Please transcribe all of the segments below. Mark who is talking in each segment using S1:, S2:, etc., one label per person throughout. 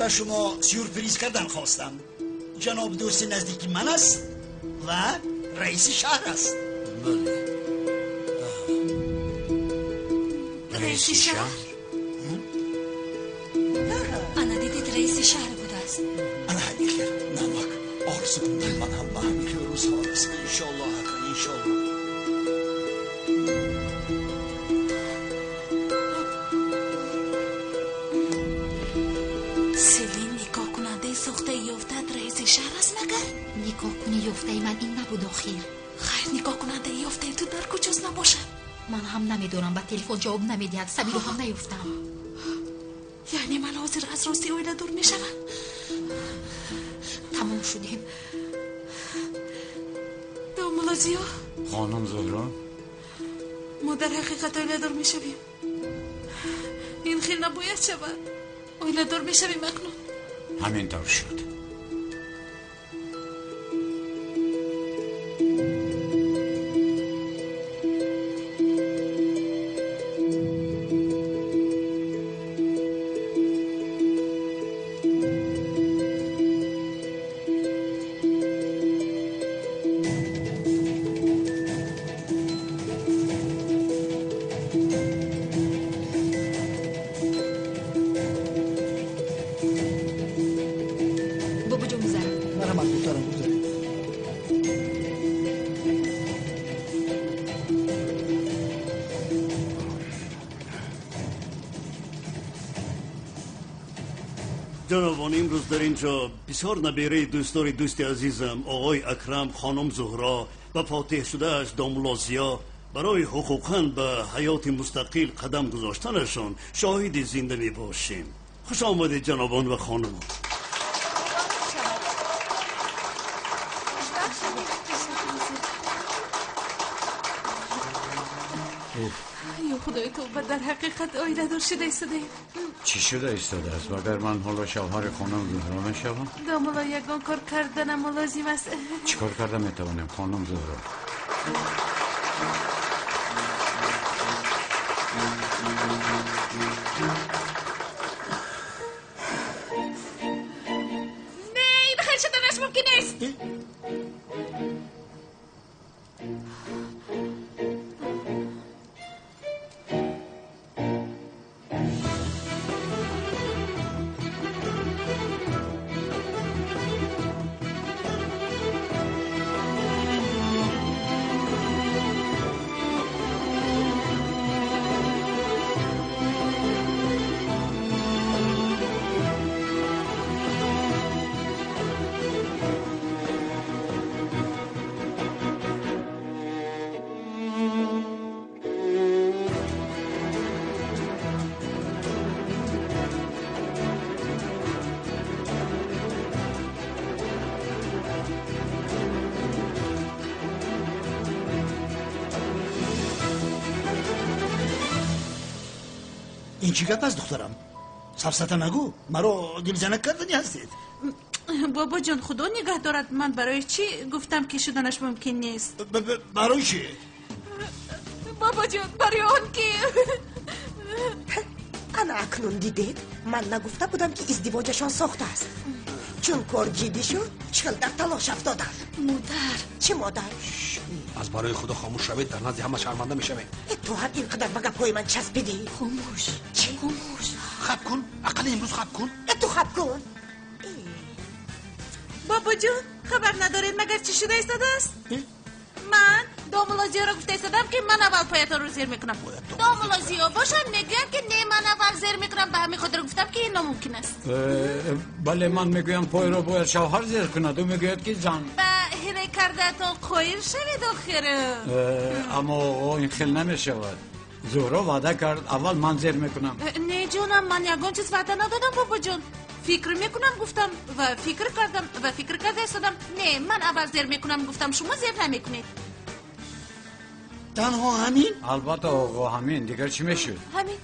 S1: Ба шумо сюрприз кардан хостам. Ҷаноб дӯсти наздики ман аст ва раиси шаҳр аст. Бале.
S2: Раиси шаҳр?
S3: Ана дидед, раиси шаҳр будааст.
S1: Ана ҳамин хел намак орзумдам ман ҳам ба ҳамин хел рӯзҳо расида. Иншоаллоҳ ака, иншоаллоҳ.
S2: Селин никоҳкунандаи сохтаи ёфтаат раиси шаҳр аст магар?
S3: Никоҳкуни ёфтаи ман ин набуд охир.
S2: Хайр, никоҳкунандаи ёфтаи ту дар куҷост набошад?
S3: Ман ҳам намедонам, ба телефон ҷавоб намедиҳад, Сабиро ҳам наёфтам.
S2: Яъне ман ҳозир аз рости оиладор мешавам?
S3: Тамом шудем.
S2: Домулло Зиё.
S4: Хонум Зуҳро.
S2: Мо дар ҳақиқат оиладор мешавем. Ин хел набояд шавад. Оиладор мешавем акнун.
S4: Ҳамин тавр шуд.
S5: Ҷанобон, имрӯз дар ин ҷо бисёр набераи дӯстдори дӯсти азизам оғои Акрам, хонум Зуҳро ва фотиҳ шудааш домулло Зиё барои ҳуқуқан ба ҳаёти мустақил қадам гузоштанашон шоҳиди зинда мебошем. Хуш омадед ҷанобон ва хонумон.
S2: Ё худои тавба, дар ҳақиқат оиладор шуда истодаем.
S4: Чӣ шуда истодааст? Магар ман ҳоло шавҳари хонум Зуҳро мешавам?
S2: Домулло, ягон кор карданам лозим аст.
S4: Чӣ кор карда метавонем, хонум Зуҳро?
S2: Не, ин хел шуданаш мумкин нест.
S1: Ин чӣ гап аст, духтарам? Сафсата нагӯ, маро дилзанак кардани ҳастед.
S2: Бобоҷон, худо нигаҳ дорад, ман барои чӣ гуфтам ки шуданаш мумкин нест?
S1: Барои чӣ?
S2: Бобоҷон, барои он ки
S6: Ана акнун дидед, ман нагуфта будам ки издивоҷашон сохтааст. Чун кор ҷиддӣ шуд, чӣ хел дар талош афтодам.
S3: Модар.
S6: Чӣ модар?
S7: Аз барои худо хомӯш шавед, дар назди ҳама шарманда мешавем.
S6: Ту ҳам ин қадар ба гапҳои ман часпидӣ?
S3: Хомӯш.
S6: Чӣ?
S3: Хомӯш.
S7: Хаб кун, ақалли имрӯз хаб кун.
S6: Ту хаб кун.
S2: Бобоҷон, хабар надоред магар чӣ шуда истодааст? Ман домулло Зиёро гуфта истодам ки ман аввал поятонро зер мекунам. Домулло Зиё бошад мегӯяд ки не, ман аввал зер мекунам. Ба ҳамин хотир гуфтам ки ин номумкин аст.
S4: Бале, ман мегӯям пойро бояд шавҳар зер кунад, ӯ мегӯяд ки зан.
S2: Ба ҳила кардаатон қоил шавед охир.
S4: Аммо оғо, ин хел намешавад. Зуҳро ваъда кард, аввал ман зер мекунам.
S2: Не ҷонам, ман ягон чиз ваъда надодам, бобоҷон. Фикр мекунам гуфтам ва фикр кардам ва фикр карда истодам. Не, ман аввал зер мекунам гуфтам, шумо зер намекунед.
S1: Танҳо ҳамин?
S4: Албатта оғо, ҳамин. Дигар чӣ мешуд?
S2: Ҳамин.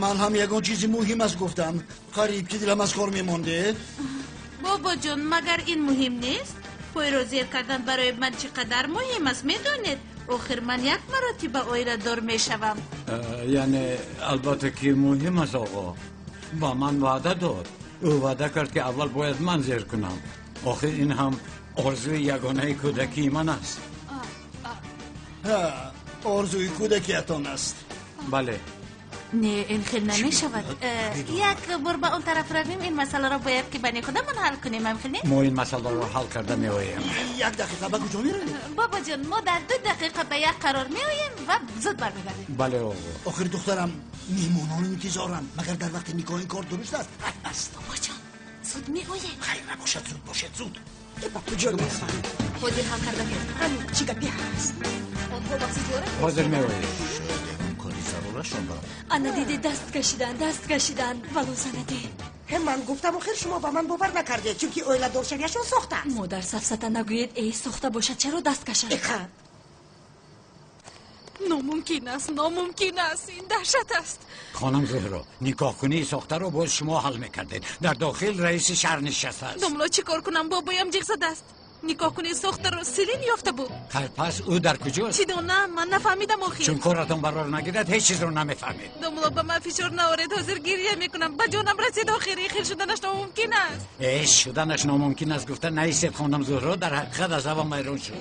S1: Ман ҳам ягон чизи муҳим аст гуфтам. Қариб ки дилам аз кор мемонде.
S2: Бобоҷон, магар ин муҳим нест? Пойро зер кардан барои ман чӣ қадар муҳим аст, медонед? Охир ман як маротиба оиладор мешавам.
S4: Яъне албатта ки муҳим аст оғо. Ба ман ваъда дод. Ӯ ваъда кард, ки аввал бояд ман зер кунам. Охир ин ҳам орзуи ягонаи кӯдакии ман аст.
S1: Орзуи кӯдакиятон аст.
S4: Бале.
S2: Не, ин хел намешавад. Як бор ба он тараф равем, ин масъаларо бояд ки байни худамон ҳал кунем, ам хел не?
S4: Мо ин масъаларо ҳал карда меоем.
S1: Як дақиқа, ба куҷо меравем?
S2: Бобоҷон, мо дар 2 дақиқа ба як қарор меоем ва зуд бармегардем.
S4: Бале, оғо.
S1: Охир духтарам, меҳмонон интизоранд. Магар дар вақти никоҳ ин кор дуруст аст? Аст.
S2: Бобоҷон, зуд меоем.
S1: Хайр набошад, зуд бошед, зуд.
S6: Ба куҷо мераванд?
S3: Ҳозир ҳал карда меоем.
S6: Ҳамин чӣ гапе ҳаст?
S3: Онҳо ба ситора?
S4: Ҳозир меоем.
S8: Ана диде, даст кашидан, даст кашидан, валу занате.
S6: Ман гуфтам, охир шумо ба ман бовар накардед, чунки оиладоршавиашон сохта аст.
S8: Модар, сафсата нагӯед, эй, сохта бошад, чаро даст кашад?
S6: Иқа.
S2: Номумкин аст, номумкин аст, ин даҳшат аст.
S4: Хонум Зуҳро, никоҳкунии сохтаро боз шумо ҳал мекардед. Дар дохил раиси шаҳр нишастааст.
S2: Домло, чӣ кор кунам? Бобоям ҷиғ задааст. Никоҳкунии сохтаро Селин ёфта буд.
S4: Хайр, пас ӯ дар куҷост?
S2: Чӣ донам, ман нафаҳмидам охир.
S4: Чун коратон барор нагирад, ҳеҷ чизро намефаҳмед.
S2: Домло, ба ман фишор наоред, ҳозир гиря мекунам. Ба ҷонам расид охир, ин хел шуданаш номумкин аст.
S4: Э, шуданаш номумкин аст гуфта наистед, хонум Зуҳро, дар ҳақиқат аз ҳавам ҳайрон шуд.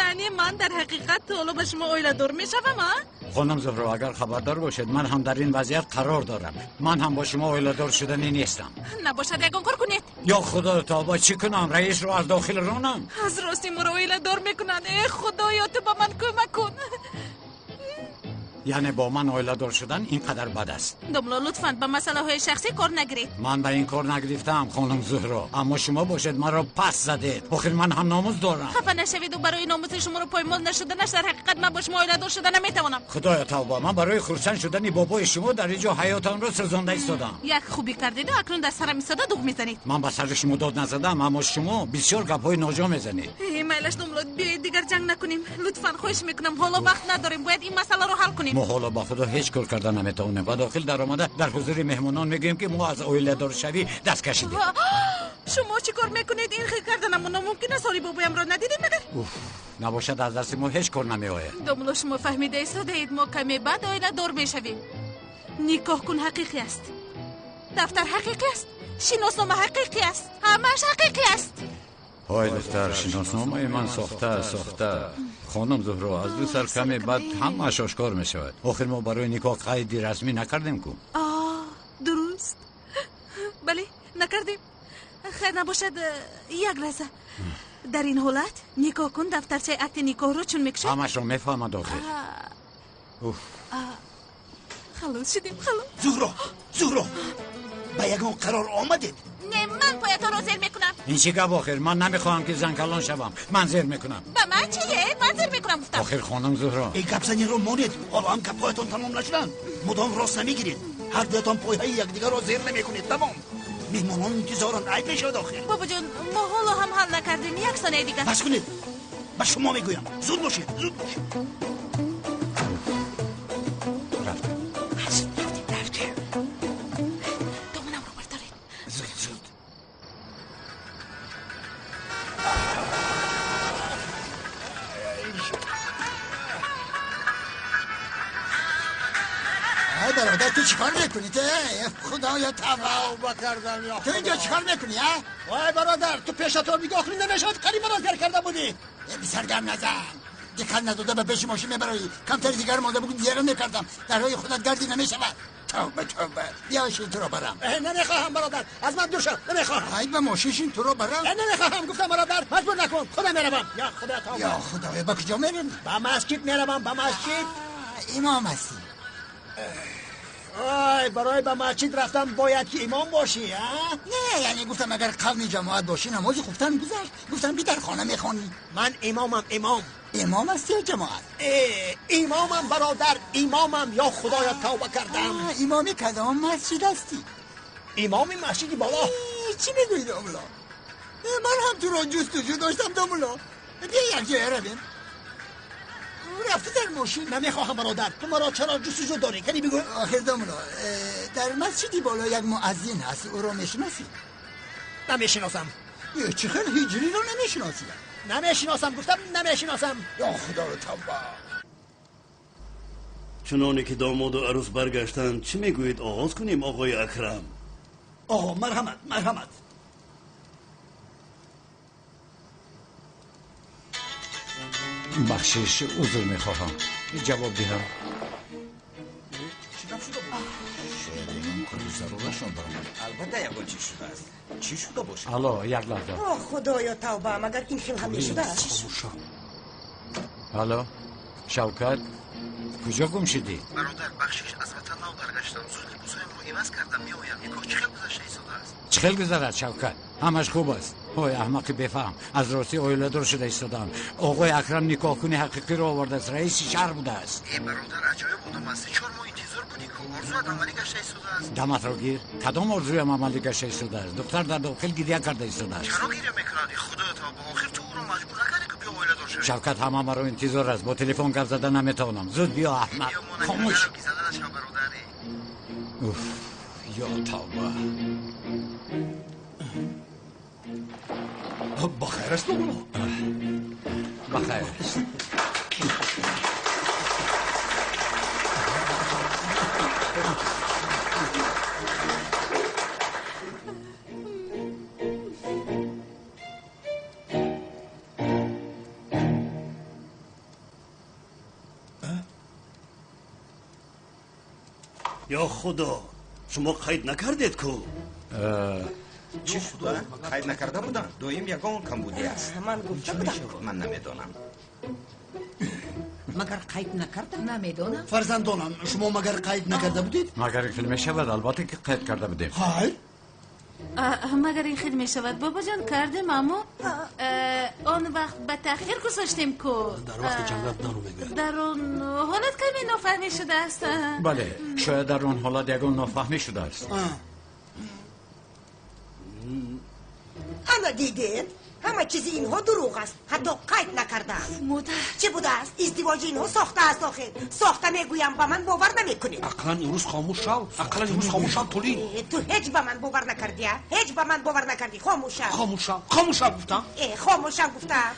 S2: Яъне ман дар ҳақиқат ҳоло ба шумо оиладор мешавам, а?
S4: Хонум Зуҳро, агар хабардор бошед, ман ҳам дар ин вазъият қарор дорам. Ман ҳам бо шумо оиладор шуданӣ нестам.
S2: Набошад, ягон кор кунед.
S4: Ё худо тавба, чӣ кунам? Раисро аз дохил ронам?
S2: Аз рости моро оиладор мекунанд. Э худоё, ту ба ман кӯмак кун.
S4: Яъне бо ман оиладор шудан ин қадар бад аст?
S2: Домло, лутфан ба масъалаҳои шахсӣ кор нагиред.
S4: Ман ба ин кор нагирифтаам, хонум Зуҳро, аммо шумо бошед маро пас задед. Охир ман ҳам номус дорам.
S2: Хафа нашавед, барои номуси шуморо поймол нашуданаш дар ҳақиқат ман бо шумо оиладор шуда наметавонам.
S4: Худоё тавба, ман барои хурсанд шудани бобои шумо дар ин ҷо ҳаётамро сӯзонда истодам.
S2: Як хубӣ кардеду акнун дар сарам истода дуғ мезанед.
S4: Ман ба сари шумо дод назадам, аммо шумо бисёр гапҳои ноҷо мезанед.
S2: Э, майлаш домло, биёед дигар ҷанг накунем. Лутфан, хоҳиш мекунам, ҳоло вақт надорем, бояд ин масъаларо ҳал кунем.
S4: Мо ҳоло ба худо ҳеҷ кор карда наметавонем. Ба дохил даромада дар ҳузури меҳмонон мегӯем, ки мо аз оиладоршавӣ даст кашидем.
S2: Шумо чӣ кор мекунед? Ин хел карданамон номумкин аст. Ҳоли бобоямро надидем магар?
S4: Уф, набошад, аз дасти мо ҳеҷ кор намеояд.
S2: Домло, шумо фаҳмида истодаед, мо каме баъд оиладор мешавем. Никоҳ кун ҳақиқӣ аст, дафтар ҳақиқӣ аст, шиноснома ҳақиқӣ аст, ҳамааш ҳақиқӣ аст.
S4: Ҳой духтар, шиносномаи ман сохта, сохта. Хонум Зуҳро, аз ду сар каме баъд ҳамааш ошкор мешавад. Охир мо барои никоҳ қайди расмӣ накардем ку.
S2: Дуруст, бале, накардем. Хайр набошад, як лаҳза. Дар ин ҳолат никоҳ кун дафтарчаи акти никоҳро чун мекушад,
S4: ҳамашро мефаҳмад охир. Уф,
S2: халос шудем, халос.
S1: Зуҳро, Зуҳро, ба ягон қарор омадед?
S2: Не, ман поятонро зер мекунам.
S4: Ин чӣ гап охир? Ман намехоҳам ки занкалон шавам, ман зер мекунам.
S2: Ба ман чие? Ман зер мекунам, гуфтам.
S4: Охир хонум Зуҳро.
S1: Э, гапзаниро монед, ҳоло ҳам гапҳоятон тамом нашуданд. Мудом рост намегиред, ҳар дуятон пойҳои якдигарро зер намекунед. Тамом, меҳмонон интизоранд, айб мешавад охир.
S2: Бобоҷон, мо ҳоло ҳам ҳал накардем, як сонияи дигар.
S1: Бас кунед, ба шумо мегӯям, зуд бошед, зуд бошед.
S4: Рафтем.
S1: Рафтем.
S2: Доманамро бардоред.
S1: Зуд, зуд.
S9: ای برادر، تو چیکار میکنی؟ تو خدایا توبه
S10: کردم یا
S9: تو اینجا چیکار میکنی؟ ها
S10: وای برادر، تو پیش تو نگاه کنی نمیشد، قریب مرا زیر کرده بودی.
S9: بسر گم نزن، دقت نداده به پیش ماشین میبرایی. کمتر دیگر مانده بود زیر نکردم. در راه خودت گردی نمیشود. توبه توبه، بیا شین تو رو برم.
S10: نمیخواهم برادر، از من دور شو، نمیخواهم.
S9: ای به ماشین شین تو رو برم.
S10: نمیخواهم گفتم برادر، مجبور نکن، خودم میروم. یا خدا توبه.
S9: یا خدایا، به کجا میرم؟
S10: به مسجد میروم، به مسجد.
S9: امام هستی؟
S10: آی، برای به مسجد رفتن باید که امام باشی، ها؟
S9: نه، یعنی گفتم اگر قوم جماعت باشی نماز خفتن گذشت. گفتم بی در خانه میخوانی.
S10: من امامم، امام.
S9: امام هستی یا جماعت؟
S10: امامم برادر، امامم. یا خدایا توبه کردم.
S9: امامی کدام مسجد هستی؟
S10: امام مسجد بالا.
S9: چی میگویی داملا؟ من هم تو را جستجو داشتم داملا. بیا یک جای رویم. رفتی در ماشین.
S10: نمیخواهم برادر، تو مرا چرا جستجو داری؟ کنی بگو.
S9: آخر داملا، در مسجدی بالا یک مؤذن هست، او را میشناسی؟
S10: نمیشناسم.
S9: چه خیلی هجری رو نمیشناسی؟
S10: نمیشناسم گفتم، نمیشناسم.
S9: یا خدا رو توبه.
S5: چنانه که داماد و عروس برگشتند، چی میگویید آغاز کنیم آقای اکرم؟
S1: Оғо, марҳамат, марҳамат.
S4: Бахшиш, узр мехоҳам. Ҷавоб диҳам.
S11: Чӣ гап шуда буд? Шояд ягон кори зарурашон баромад. Албатта ягон чиз шудааст. Чӣ шуда бошад?
S4: Алло, як лаҳза.
S6: О, худоё, тавба, магар ин хел ҳам мешудааст?
S4: Алло, Шавкат, куҷо гум шудӣ?
S12: Бародар, бахшиш, аз ватан нав баргаштам. Зуд либосҳоямро иваз кардам, меоям. Никоҳ чӣ хел гузашта истодааст?
S4: Чӣ хел гузарад, Шавкат? Ҳамаш хуб аст. Ой, аҳмақи бефаҳм, аз ростӣ оиладор шуда истодаам. Оғои Акрам никоҳкуни ҳақиқиро овардааст, раиси шаҳр будааст.
S12: Э, бародар, аҷоиб одам ҳастӣ. 4 моҳ интизор будӣ, ку орзуят амалӣ гашта истодааст.
S4: Даматро гир. Кадом орзуям амалӣ гашта истодааст? Духтар дар дохил гиря карда истодааст.
S12: Чаро гиря мекунад? Худоё тавба, охир ту ӯро маҷбур накардӣ, ки биё оиладор шавӣ?
S4: Шавкат, ҳама маро интизор аст. Бо телефон гап зада наметавонам. Зуд биё, аҳмақ. Хомӯш. Уф, ё тавба.
S7: Бахайр аст, домулло?
S4: Бахайр.
S5: Ё худо, шумо қайд накардед ку?
S11: Чӣ шуда? Қайд накарда будам. Доим ягон камбудӣ аст.
S6: Ман гуфта будам.
S11: Ман намедонам.
S10: Магар қайд накардам?
S3: Намедонам.
S1: Фарзандонам, шумо магар қайд накарда будед?
S4: Магар ин хел мешавад? Албатта ки қайд карда будем.
S1: Хайр.
S2: Магар ин хел мешавад? Бобоҷон, кардем, аммо он вақт ба таъхир гузоштем ку.
S7: Дар вақти ҷангал даро мегӯяд.
S2: Дар он ҳолат каме нофаҳмӣ шудааст.
S4: Бале, шояд дар он ҳолат ягон нофаҳмӣ шудааст.
S6: Ана дидед, ҳама чизи инҳо дурӯғ аст. Ҳатто қайд накардаанд.
S8: Модар,
S6: чӣ будааст? Издивоҷи инҳо сохта аст. Охир сохта мегӯям, ба ман бовар намекунед.
S7: Ақаллан имрӯз хомӯш шав. Ақаллан имрӯз хомӯш шав, Тулин.
S6: Ту ҳеҷ ба ман бовар накардӣ, а? Ҳеҷ ба ман бовар накардӣ. Хомӯш шав.
S7: Хомӯш шав, хомӯш шав гуфтам.
S6: Хомӯш шав гуфтам.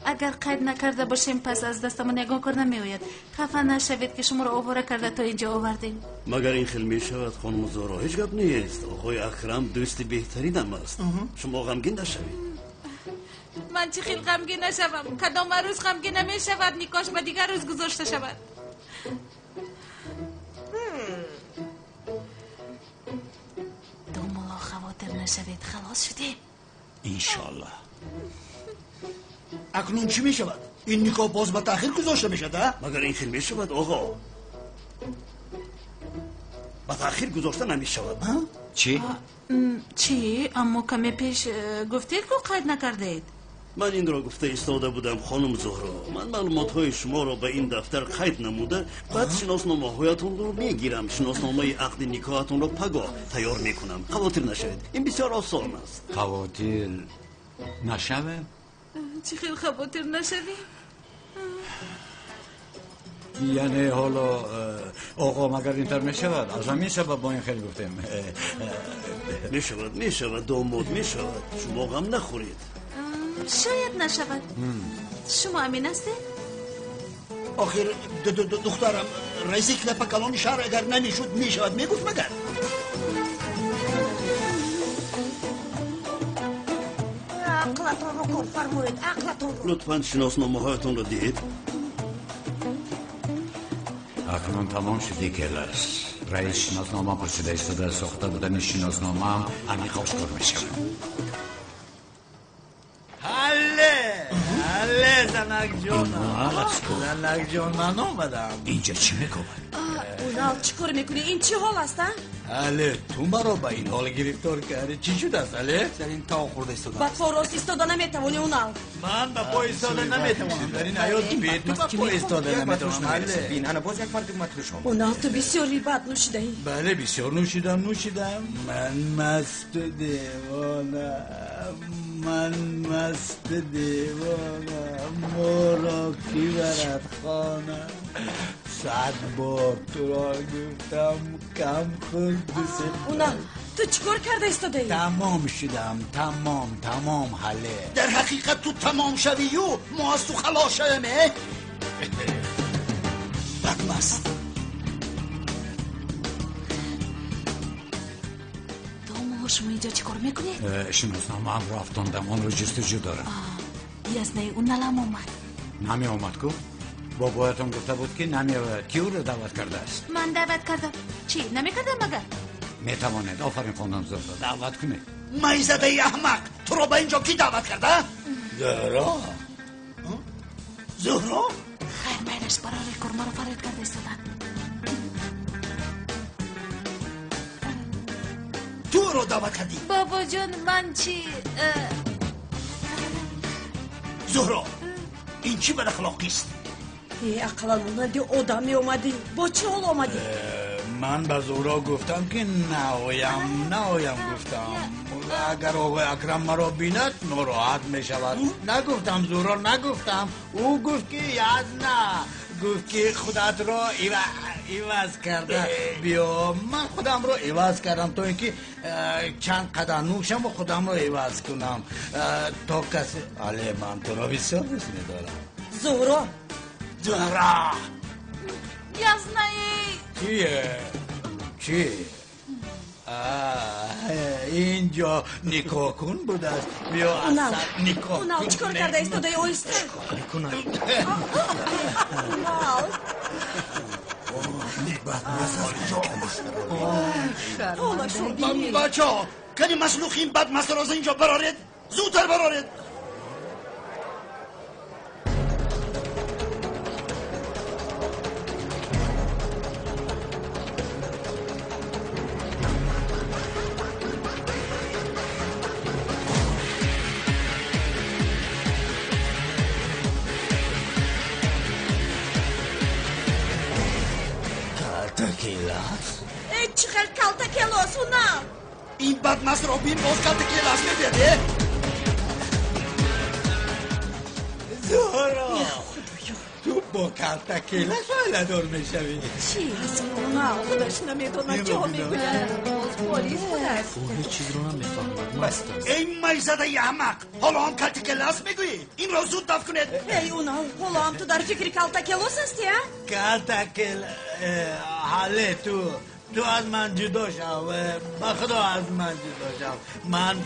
S2: Агар қайд накарда бошем, пас аз дастамон ягон кор намеояд. Хафа нашавед, ки шуморо овора карда то инҷо овардем.
S5: Магар ин хел мешавад, хонум Зуҳро? Ҳеҷ гап нест. Оғои Акрам дӯсти беҳтаринам аст. Шумо ғамгин нашавед.
S2: Ман чӣ хел ғамгин нашавам? Кадом арӯз ғамгин намешавад, никоҳш ба дигар рӯз гузошта шавад? Домулло, хавотир нашавед, халос шудем.
S4: Иншоаллоҳ.
S1: Акнун чӣ мешавад? Ин никоҳ боз ба таъхир гузошта мешавад, а?
S5: Магар ин хел мешавад, оғо? Ба таъхир гузошта намешавад.
S4: Чӣ?
S2: Чӣ? Аммо каме пеш гуфтед, ку қайд накардаед.
S5: Ман инро гуфта истода будам, хонум Зуҳро. Ман маълумотҳои шуморо ба ин дафтар қайд намуда, баъд шиносномаҳоятонро мегирам. Шиносномаи ақди никоҳатонро пагоҳ тайёр мекунам. Хавотир нашавед, ин бисёр осон аст.
S4: Хавотир нашавем?
S2: Чӣ хел хавотир нашавем?
S4: Яъне ҳоло оғо, магар ин тар мешавад? Аз ҳамин сабаб бо ин хел гуфтем.
S5: Мешавад, мешавад, домод, мешавад. Шумо ғам нахӯред.
S2: Шояд нашавад. Шумо амин ҳастед?
S1: Охир духтарам, раиси клапа калони шаҳр агар намешуд, мешавад мегуфт магар?
S6: Ақлатонро кор фармоед, ақлатонро.
S5: Лутфан шиносномаҳоятонро диҳед.
S4: Акнун тамом шуди, келас. Раис шиноснома пурсида истода, сохта будани шиносномаам аниқ ошкор мешавад.
S13: Ҳалле, ҳалле, занакҷонам. Занакҷон, ман омадам.
S1: Инҷа чӣ мекобад?
S8: Унал, чӣ кор мекунӣ? Ин чӣ ҳол аст, а?
S13: Але, ту маро ба ин ҳол гирифтор кардӣ. Чӣ шудааст, але?
S7: Дар ин тав хӯрда истода.
S8: Ба по рост истода наметавонӣ, Унал.
S13: Ман ба по истода наметавонам. Дар ин ҳаёт бе ту ба по истода наметавонам. Але.
S11: Бин, ана боз як марди матруш омад.
S8: Унал, ту бисёр бад нӯшидаӣ.
S13: Бале, бисёр нӯшидам, нӯшидам. Ман масту девона. Ман масту девона. Моро кӣ барад хона? 100 бор туро гуфтам, кам хӯр, дусе.
S8: Унал, ту чӣ кор карда истодаӣ?
S13: Тамом шудам, тамом, тамом, ҳале.
S1: Дар ҳақиқат ту тамом шавию мо аз ту халос шавем, э? Бадмаст.
S2: инҷо чӣ кор мекунед?
S4: Шиносномаамро афтондам, онро ҷустуҷӯ дорам.
S2: Язнаи ӯ налам омад.
S4: Намеомад ку? Бобоятон гуфта буд, ки намеояд. Ки ӯро даъват кардааст?
S2: Ман даъват кардам. Чӣ, намекардам магар?
S4: Метавонед. Офарин, хонум Зуҳро, даъват кунед.
S1: Майзадаи аҳмақ, туро ба инҷо кӣ даъват карда?
S13: Зуҳро.
S1: Зуҳро?
S2: Хайр, майлаш, барори кор маро фарёд карда истоданд.
S1: Ту ӯро даъват кардӣ?
S2: Бобоҷон, ман чӣ?
S1: Зуҳро, ин чӣ бадахлоқист?
S8: Ақаллан монанди одам меомадӣ. Бо чӣ ҳол омадӣ?
S13: Ман ба Зуҳро гуфтам, ки наоям, наоям гуфтам. Агар оғои Акрам маро бинад, нороҳат мешавад. Нагуфтам, Зуҳро, нагуфтам. Ӯ гуфт, ки язна, гуфт, ки худатро иваз карда биё. Ман худамро иваз кардам, то ин ки чанд қадам нӯшаму худамро иваз кунам, то касе. Але ман туро бисёр дӯст медорам.
S8: Зуҳро.
S1: Зуҳро.
S2: Язнаи.
S13: Чие? Чӣ? Инҷо никоҳкун будааст. Биё,
S8: Унал,
S13: никоҳ.
S8: Унал, чӣ кор карда истодаи? Оҳиста.
S13: Мекунам.
S8: Унал. Ҳолашро бинед.
S1: Бачаҳо, кани маслухи ин бадмастро аз инҷо бароред, зудтар бароред.
S13: Калтакелас?
S8: Э, чӣ хел калтакелос, Унал?
S1: Ин бадмастро бин, боз калтакелас мегӯяд, э?
S13: Зуҳро, ту бо калтакелас оиладор мешавӣ?
S8: Чӣ? Унал худаш намедонад, чиҳо мегӯяд. Боз полис будааст.
S12: Ӯ ҳеҷ чизро намефаҳмад, маст аст.
S1: Эй майзадаи аҳмақ, ҳоло ҳам калтакелас мегӯӣ? Инро зуд дафт кунед.
S8: Эй, Унал, ҳоло ҳам ту дар фикри калтакелос ҳастӣ, а?
S13: Калтакел, ҳале ту аз ман ҷудо шав, ба худо аз ман ҷудо шав. Ман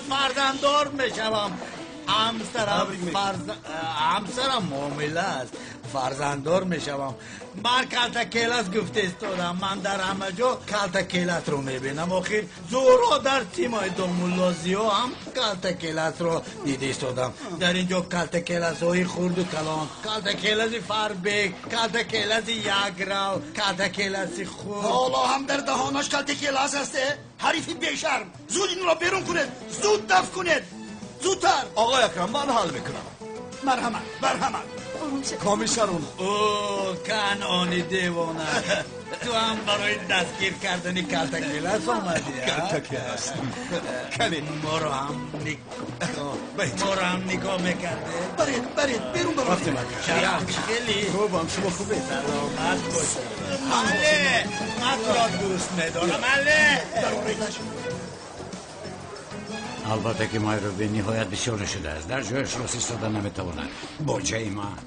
S13: фарзанддор мешавам. Ҳамсарам ҳомила аст, фарзанддор мешавам. Ман калтакелас гуфта истодам. Ман дар ҳама ҷо калтакеласро мебинам. Охир Зуҳро, дар симои домулло Зиё ҳам калтакеласро дида истодам. Дар ин ҷо калтакеласҳои хурду калон, калтакеласи фарбек, калтакеласи якрав, калтакеласи хурд.
S1: Ҳоло ҳам дар даҳонаш калтакелас аст, э? Ҳарифи бешарм, зуд инро берун кунед, зуд дафт кунед, зудтар.
S11: Оғои Акрам, ман ҳал мекунам.
S1: Марҳамат, марҳамат.
S11: Комиссар Унал.
S13: Ӯ канони девона, ту ҳам барои дастгир кардани калтакелас омадӣ?
S11: Калтакелас. Кани.
S13: Моро ҳам моро ҳам нигоҳ мекарде.
S1: Баред, баред, берун бароред.
S11: Рафтем, ака.
S13: Шараф, хеле
S11: Хубам, шумо хубед?
S13: Саломат бошед. Але ман туро дӯст медорам, але.
S1: Бароредаш.
S4: Албатта, ки майро бениҳоят бисёр шудааст, дар ҷояш рост истода наметавонад. Боҷаи ман.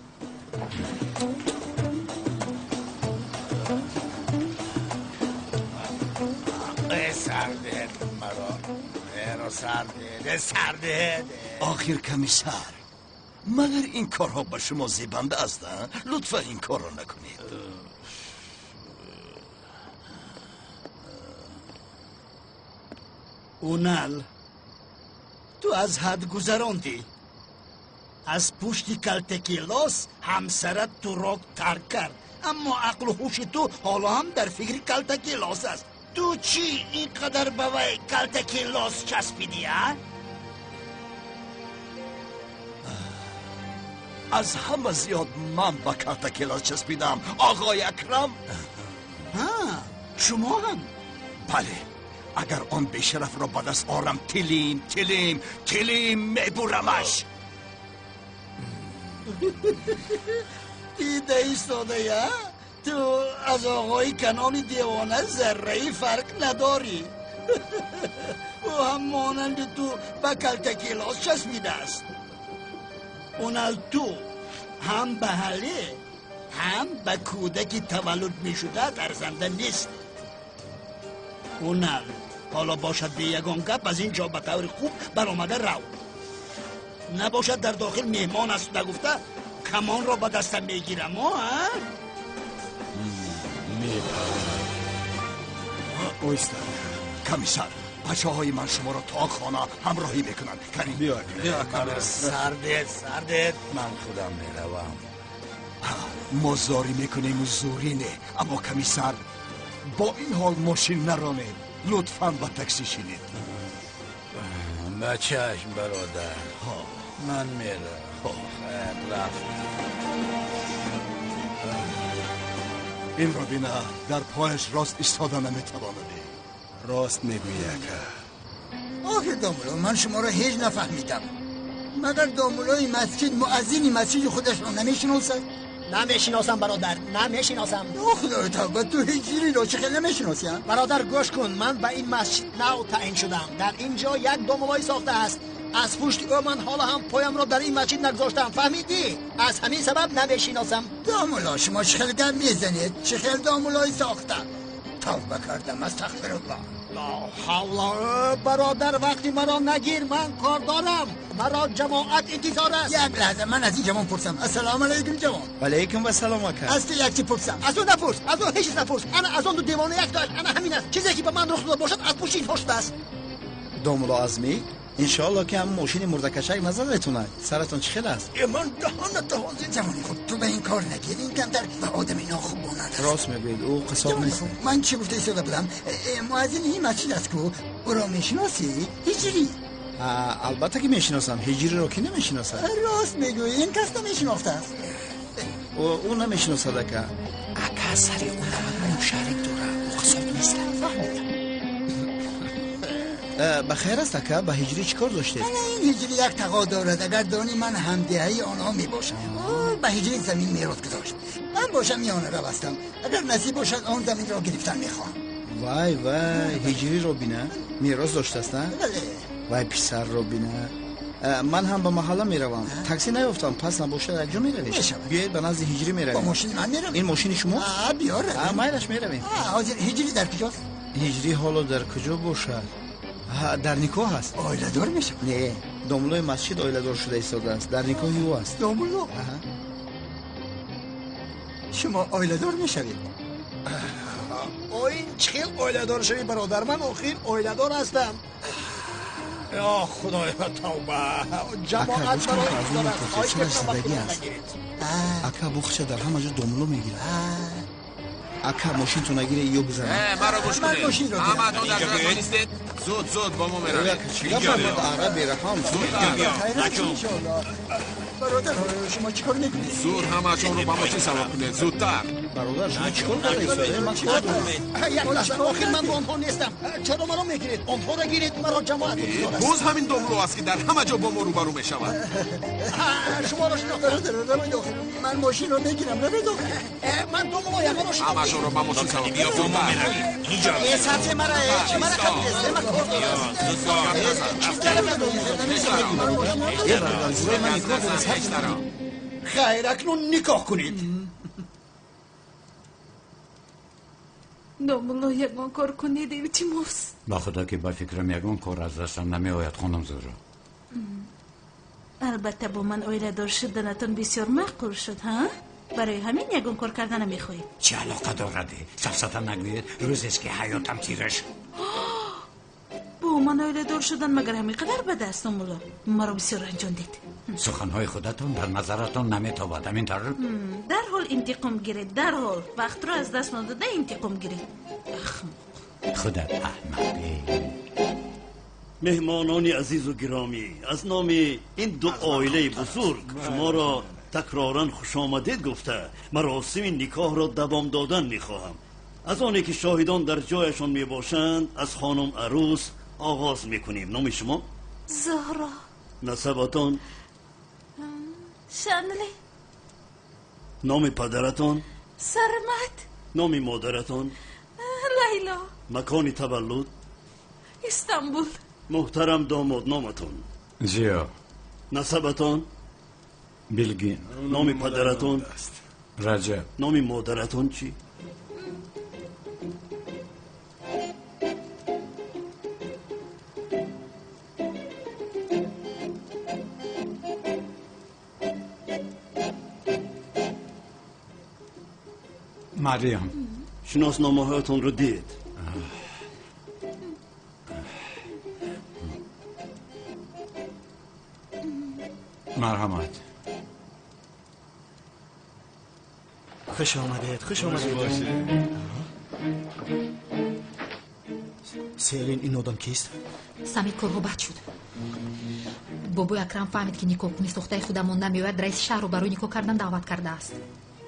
S13: Сардед маро, эро сардед, сардед.
S5: Охир комиссар, магар ин корҳо ба шумо зебанда аст? Лутфан ин корро накунед.
S1: Унал, ту аз ҳад гузарондӣ. Аз пушти калтакелос ҳамсарат туро тарк кард, аммо ақлу ҳуши ту ҳоло ҳам дар фикри калтакелос аст. Ту чӣ ин қадар ба вай калтакелос часпидӣ, а?
S5: Аз ҳама зиёд ман ба калтакелос часпидам, оғои Акрам.
S1: Шумо ҳам?
S5: Бале, агар он бешарафро ба даст орам, тилим тилим тилим мебурамаш.
S1: Дида истодая, ту аз оғои канони девона зарраи фарқ надорӣ. Ӯ ҳам монанди ту ба калтакелос часпидааст. Унал, ту ҳам ба ҳале, ҳам ба кӯдаки таваллуд мешудаат арзанда нест. Унал, Ҳоло бошад бе ягон гап аз ин ҷо ба таври хуб баромада рав. Набошад дар дохил меҳмон аст нагуфта камонро ба дастам мегирам.
S14: Оҳиста комиссар, бачаҳои ман шуморо то хона ҳамроҳӣ мекунанд. Карим
S13: биё.
S1: Сардед, сардед.
S13: Ман худам меравам.
S14: Мо зорӣ мекунему зӯрӣ не, аммо комиссар, бо ин ҳол мошин наронед. Лутфан ба такси шинед.
S13: Ба чашм бародар, ман меравам. Хайр, рафт.
S14: Инро бина, дар пояш рост истода наметавонад.
S15: Рост мегӯӣ, ака.
S9: Охир домуло, ман шуморо ҳеҷ нафаҳмидам. Магар домулои масҷид муаззини масҷиди худашро намешиносад?
S10: Намешиносам бародар, намешиносам.
S9: О худои тавба, ту ҳиҷриро чӣ хел намешиносӣ?
S10: Бародар гӯш кун, ман ба ин масҷид нав таъин шудам. Дар ин ҷо як домулои сохта аст. Аз пушти ӯ ман ҳоло ҳам поямро дар ин масҷид нагузоштам, фаҳмидӣ? Аз ҳамин сабаб намешиносам.
S9: Домуло, шумо чӣ хел гап мезанед? Чӣ хел домулои сохта? Тавба кардам, астағфируллоҳ.
S10: Ла ҳавла, бародар, вақти маро нагир, ман кор дорам. Маро ҷамоат интизор аст.
S9: Як лаҳза, ман аз ин ҷавон пурсам. Ассалому алайкум ҷавон.
S15: Алайкум вассалом ака.
S9: Аз ту як чиз пурсам.
S10: Аз ӯ напурс, аз ӯ ҳеҷ чиз напурс. Ана аз он ду девона як тоаш, ана ҳамин аст. Чизе ки ба ман рух дода бошад, аз пушти инҳо шудааст.
S15: Домуло Азмӣ, иншоалло ки ҳам мошини мурдакашак назадетонад. Саратон чӣ хел аст?
S9: Ман даҳоната ҳозир. Ҷавони хуб, ту ба ин кор нагир, ин камтар ба одами нохуб монанд аст.
S15: Рост мегӯед, ӯ қиссоб нест.
S9: Ман чӣ гуфта истода будам? Муаззини ин масҷид аст ку, ӯро мешиносӣ? Ҳиҷрӣ.
S15: Албатта ки мешиносам. Ҳиҷриро ки намешиносад?
S9: Рост мегӯӣ, ин кас намешинохтааст.
S15: Ӯ намешиносад ака.
S7: Ака, сари ӯ намак шарик дорад, ӯ қиссоб нест.
S9: Фаҳмидам.
S15: Ба хайр аст ака, ба ҳиҷрӣ чӣ кор доштед?
S9: Ана ин ҳиҷрӣ як тағо дорад, агар донӣ ман ҳамдеҳаи онҳо мебошам. Ӯ ба ҳиҷрӣ замин мерос гузошт. Ман бошам миёнарав ҳастам. Агар насиб бошад он заминро гирифтан мехоҳам.
S15: Вай вай, ҳиҷриро бина, мерос доштааст, на?
S9: Бале.
S15: Вай писарро бина. Ман ҳам ба маҳалла меравам. Такси наёфтам, пас набошад якҷо меравем. Биёед ба назди ҳиҷрӣ меравем.
S9: Бо мошини ман меравем.
S15: Ин мошини шумо?
S9: Биёр.
S15: Майлаш меравем.
S9: Ҳозир ҳиҷрӣ дар куҷост?
S15: Ҳиҷрӣ ҳоло дар куҷо бошад? Дар никоҳ аст.
S9: Оиладор мешавад?
S15: Не, домулои масҷид оиладор шуда истодааст. Дар никоҳи ӯ аст.
S9: Домуло? Шумо оиладор мешавед?
S10: Оин чӣ хел оиладор шавӣ бародар? Ман охир оиладор ҳастам. Ё худоё тавба, ҷамоат маро интизор аст. Хоҳиш мекунам вақти маро нагиред.
S15: Ака, бухча дар ҳама ҷо домуло мегирад. Ака, мошинтон нагире, ё бизанад.
S16: Маро гӯш кунед, ҳамаатон дар ҷоятон истед. Зуд зуд бо мо меравед.
S15: Чӣ гап ара бераҳам.
S9: Бародар, шумо чӣ кор мекунед?
S16: Зуд ҳамаатонро ба мошин савор кунед, зудтар.
S15: Бародар, шумо чӣ кор доред? Ман чӣ кор дорам?
S10: Як лаҳза, охир ман бо онҳо нестам. Чаро маро мегиред? Онҳоро гиред, маро ҷамоат интизор аст.
S16: Боз ҳамин домуло аст ки дар ҳама ҷо бо мо рӯбарӯ мешавад.
S10: Шуморо шинохтам.
S9: Бародар, равед охир, ман мошинро мегирам, равед охир.
S10: Ман домулоям, маро шинохтед.
S16: Ҳамаашонро ба мошин савор кунед,
S11: бо мо меравем.
S10: Сабзе мара, мара қабидест, ман кор дорам.
S1: Хайр, акнун никоҳ кунед.
S2: Домуло, ягон кор кунед, илтимос.
S4: Ба худо ки ба фикрам ягон кор аз дастам намеояд, хонум Зуҳро.
S2: Албатта бо ман оиладор шуданатон бисёр маъқул шуд, ҳа? Барои ҳамин ягон кор карда намехоҳед.
S4: Чӣ алоқа дорад? Сафсата нагӯед, рӯзест ки ҳаётам тира шуд.
S2: Бо ман оиладор шудан магар ҳамин қадар бад аст, домуло? Маро бисёр ранҷондед.
S4: Суханҳои худатон дар назаратон наметобад, ҳамин тавр?
S2: Дарҳол интиқом гиред, дарҳол. Вақтро аз даст надода интиқом гиред. Ахмоқ.
S4: Худат аҳмақӣ.
S5: Меҳмонони азизу гиромӣ, аз номи ин ду оилаи бузург шуморо такроран хушомадед гуфта маросими никоҳро давом додан мехоҳам. Аз оне ки шоҳидон дар ҷояшон мебошанд, аз хонум арӯс оғоз мекунем. Номи шумо?
S2: Зуҳро.
S5: Насабатон?
S2: Шанли.
S5: Номи падаратон?
S2: Сармат.
S5: Номи модаратон?
S2: Лайло.
S5: Макони таваллуд?
S2: Истанбул.
S5: Муҳтарам домод, номатон?
S4: Зиё.
S5: Насабатон?
S4: Билгин.
S5: Номи падаратон?
S4: Раҷаб.
S5: Номи модаратон чӣ?
S4: Марьям.
S5: Шиносномаҳоятонро диҳед.
S4: Марҳамат.
S12: Хуш омадед, хуш омадед. Селин, ин одам кист?
S3: Самид, корҳо бад шуд. Бобои Акрам фаҳмид, ки никоҳкунӣ сохтаи худамон намеояд, раиси шаҳрро барои никоҳ кардан даъват кардааст.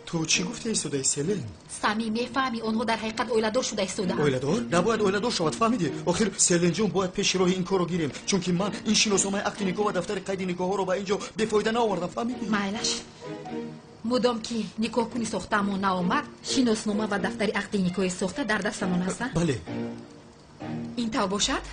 S12: Ту чӣ гуфта истодаи, Селин?
S3: Самӣ, мефаҳмӣ, онҳо дар ҳақиқат оиладор шуда истодаанд.
S12: Оиладор? Набояд оиладор шавад, фаҳмидӣ? Охир, Селинҷон, бояд пеши роҳи ин корро гирем, чунки ман ин шиносномаи ақди никоҳ ва дафтари қайди никоҳҳоро ба ин ҷо бефоида наовардам, фаҳмидӣ?
S3: Майлаш. Мудом ки никоҳкунӣ сохтаамон наомад, шиноснома ва дафтари ақди никоҳи сохта дар дастамон аст,
S12: Бале.
S3: Ин тав бошад?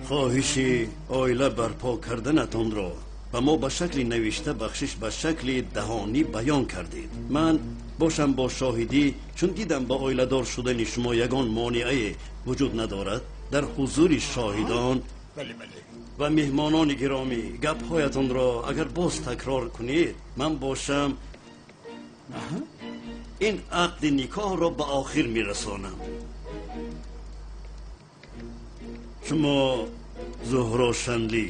S5: Хоҳиши оила барпо карданатонро ба мо ба шакли навишта, бахшиш, ба шакли даҳонӣ баён кардед. Ман бошам бо шоҳидӣ, чун дидам ба оиладор шудани шумо ягон монеае вуҷуд надорад, дар ҳузури шоҳидон ва меҳмонони гиромӣ гапҳоятонро агар боз такрор кунед, ман бошам ин ақди никоҳро ба охир мерасонам. Шумо Зуҳро Шанлӣ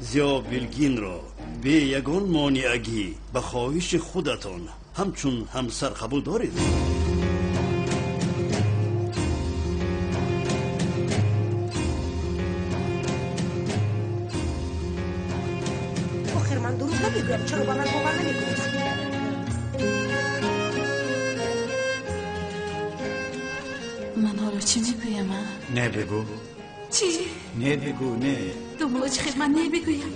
S5: Зиё Билгинро бе ягон монеагӣ ба хоҳиши худатон ҳамчун ҳамсар қабул доред?
S6: Охир ман дурӯғ намегӯям, чаро ба ман бовар намекунед?
S2: Ман ҳоло чӣ мегӯям, а?
S4: Не бигӯ.
S2: Чӣ?
S4: Не бигӯ, не.
S2: Думболо, чӣ хел ман не бигӯям?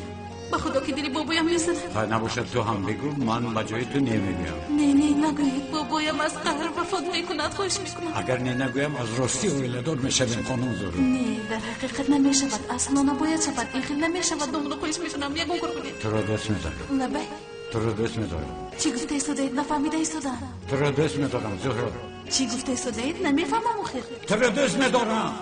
S2: Ба худо, ки дили бобоям мезанад.
S4: Хай, набошад, ту ҳам бигӯ, ман ба ҷои ту не мегӯям.
S2: Не, не нагӯед, бобоям аз қаҳр вафот мекунад, хоҳиш мекунам.
S4: Агар не нагӯям, аз ростӣ оиладор мешавем, хонум Зуҳро.
S2: Не, дар ҳақиқат намешавад, асло набояд шавад, ин хел намешавад, думболо, хоҳиш мекунам, ягон кор кунед.
S4: Туро дӯст медорам.
S2: Лабай.
S4: Туро дӯст медорам.
S2: Чӣ гуфта истодаед, нафаҳмида истодаам.
S4: Туро дӯст медорам, Зуҳро.
S2: Чӣ гуфта истодаед, намефаҳмам охир.
S4: Туро дӯст медорам.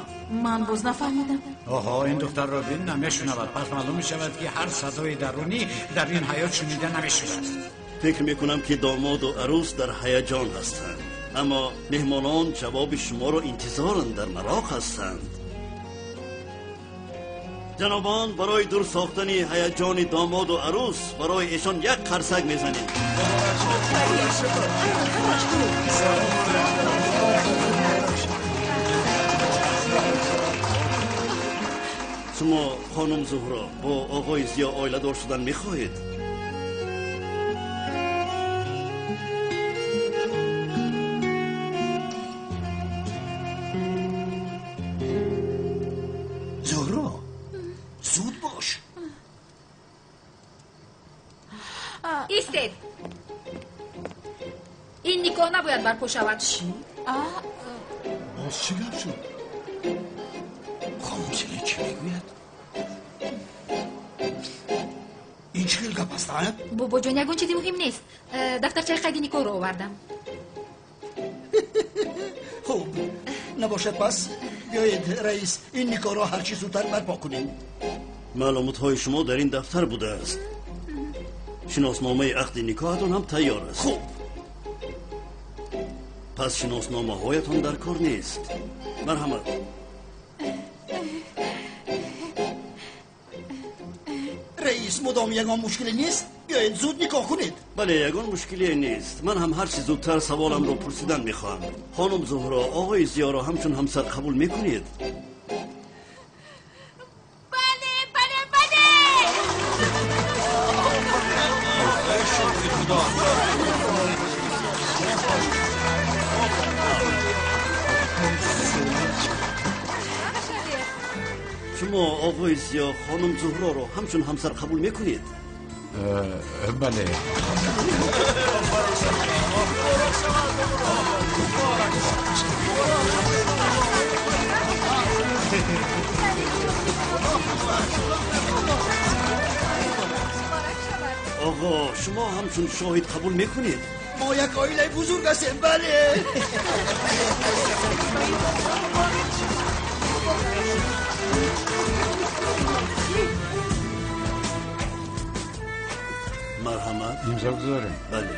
S2: Ман боз нафаҳмидам.
S4: Оҳо, ин духтарро бин, намешунавад. Пас маълум мешавад, ки ҳар садои дарунӣ дар ин ҳаёт шунида намешудааст.
S5: Фикр мекунам, ки домоду арӯс дар ҳаяҷон ҳастанд, аммо меҳмонон ҷавоби шуморо интизоранд, дар мароқ ҳастанд. Ҷанобон, барои дур сохтани ҳаяҷони домоду арӯс барои эшон як қарсак мезанем. Шумо, хонум Зуҳро, бо оғои Зиё оиладор шудан мехоҳед?
S1: Зуҳро, зуд бош.
S3: Истед. Ин никоҳ набояд барпо шавад.
S14: Боз чӣ гап шуд?
S1: Хонум Селин чӣ мегӯяд? Ин чӣ хел гап аст, а?
S3: Бобоҷон, ягон чизи муҳим нест. Дафтарчаи қайди никоҳро овардам.
S1: Хуб, набошад, пас биёед, раис, ин никоҳро ҳарчи зудтар барпо кунем.
S5: Маълумотҳои шумо дар ин дафтар будааст. Шиносномаи ақди никоҳатон ҳам тайёр аст.
S1: Хуб.
S5: Пас шиносномаҳоятон дар кор нест. Марҳамат.
S1: Раис, мудом ягон мушкиле нест? Биёед, зуд никоҳ кунед.
S5: Бале, ягон мушкиле нест. Ман ҳам ҳарчи зудтар саволамро пурсидан мехоҳам. Хонум Зуҳро, оғои Зиёро ҳамчун ҳамсар қабул мекунед?
S2: Бале, бале, бале!
S11: Шукри Худо.
S5: Шумо, оғои Зиё, хонум Зуҳроро ҳамчун ҳамсар қабул мекунед?
S4: Бале.
S5: Оғо, шумо ҳамчун шоҳид қабул мекунед?
S1: Мо як оилаи бузург ҳастем, бале.
S5: Марҳамат.
S4: Имзо гузорем.
S5: Бале.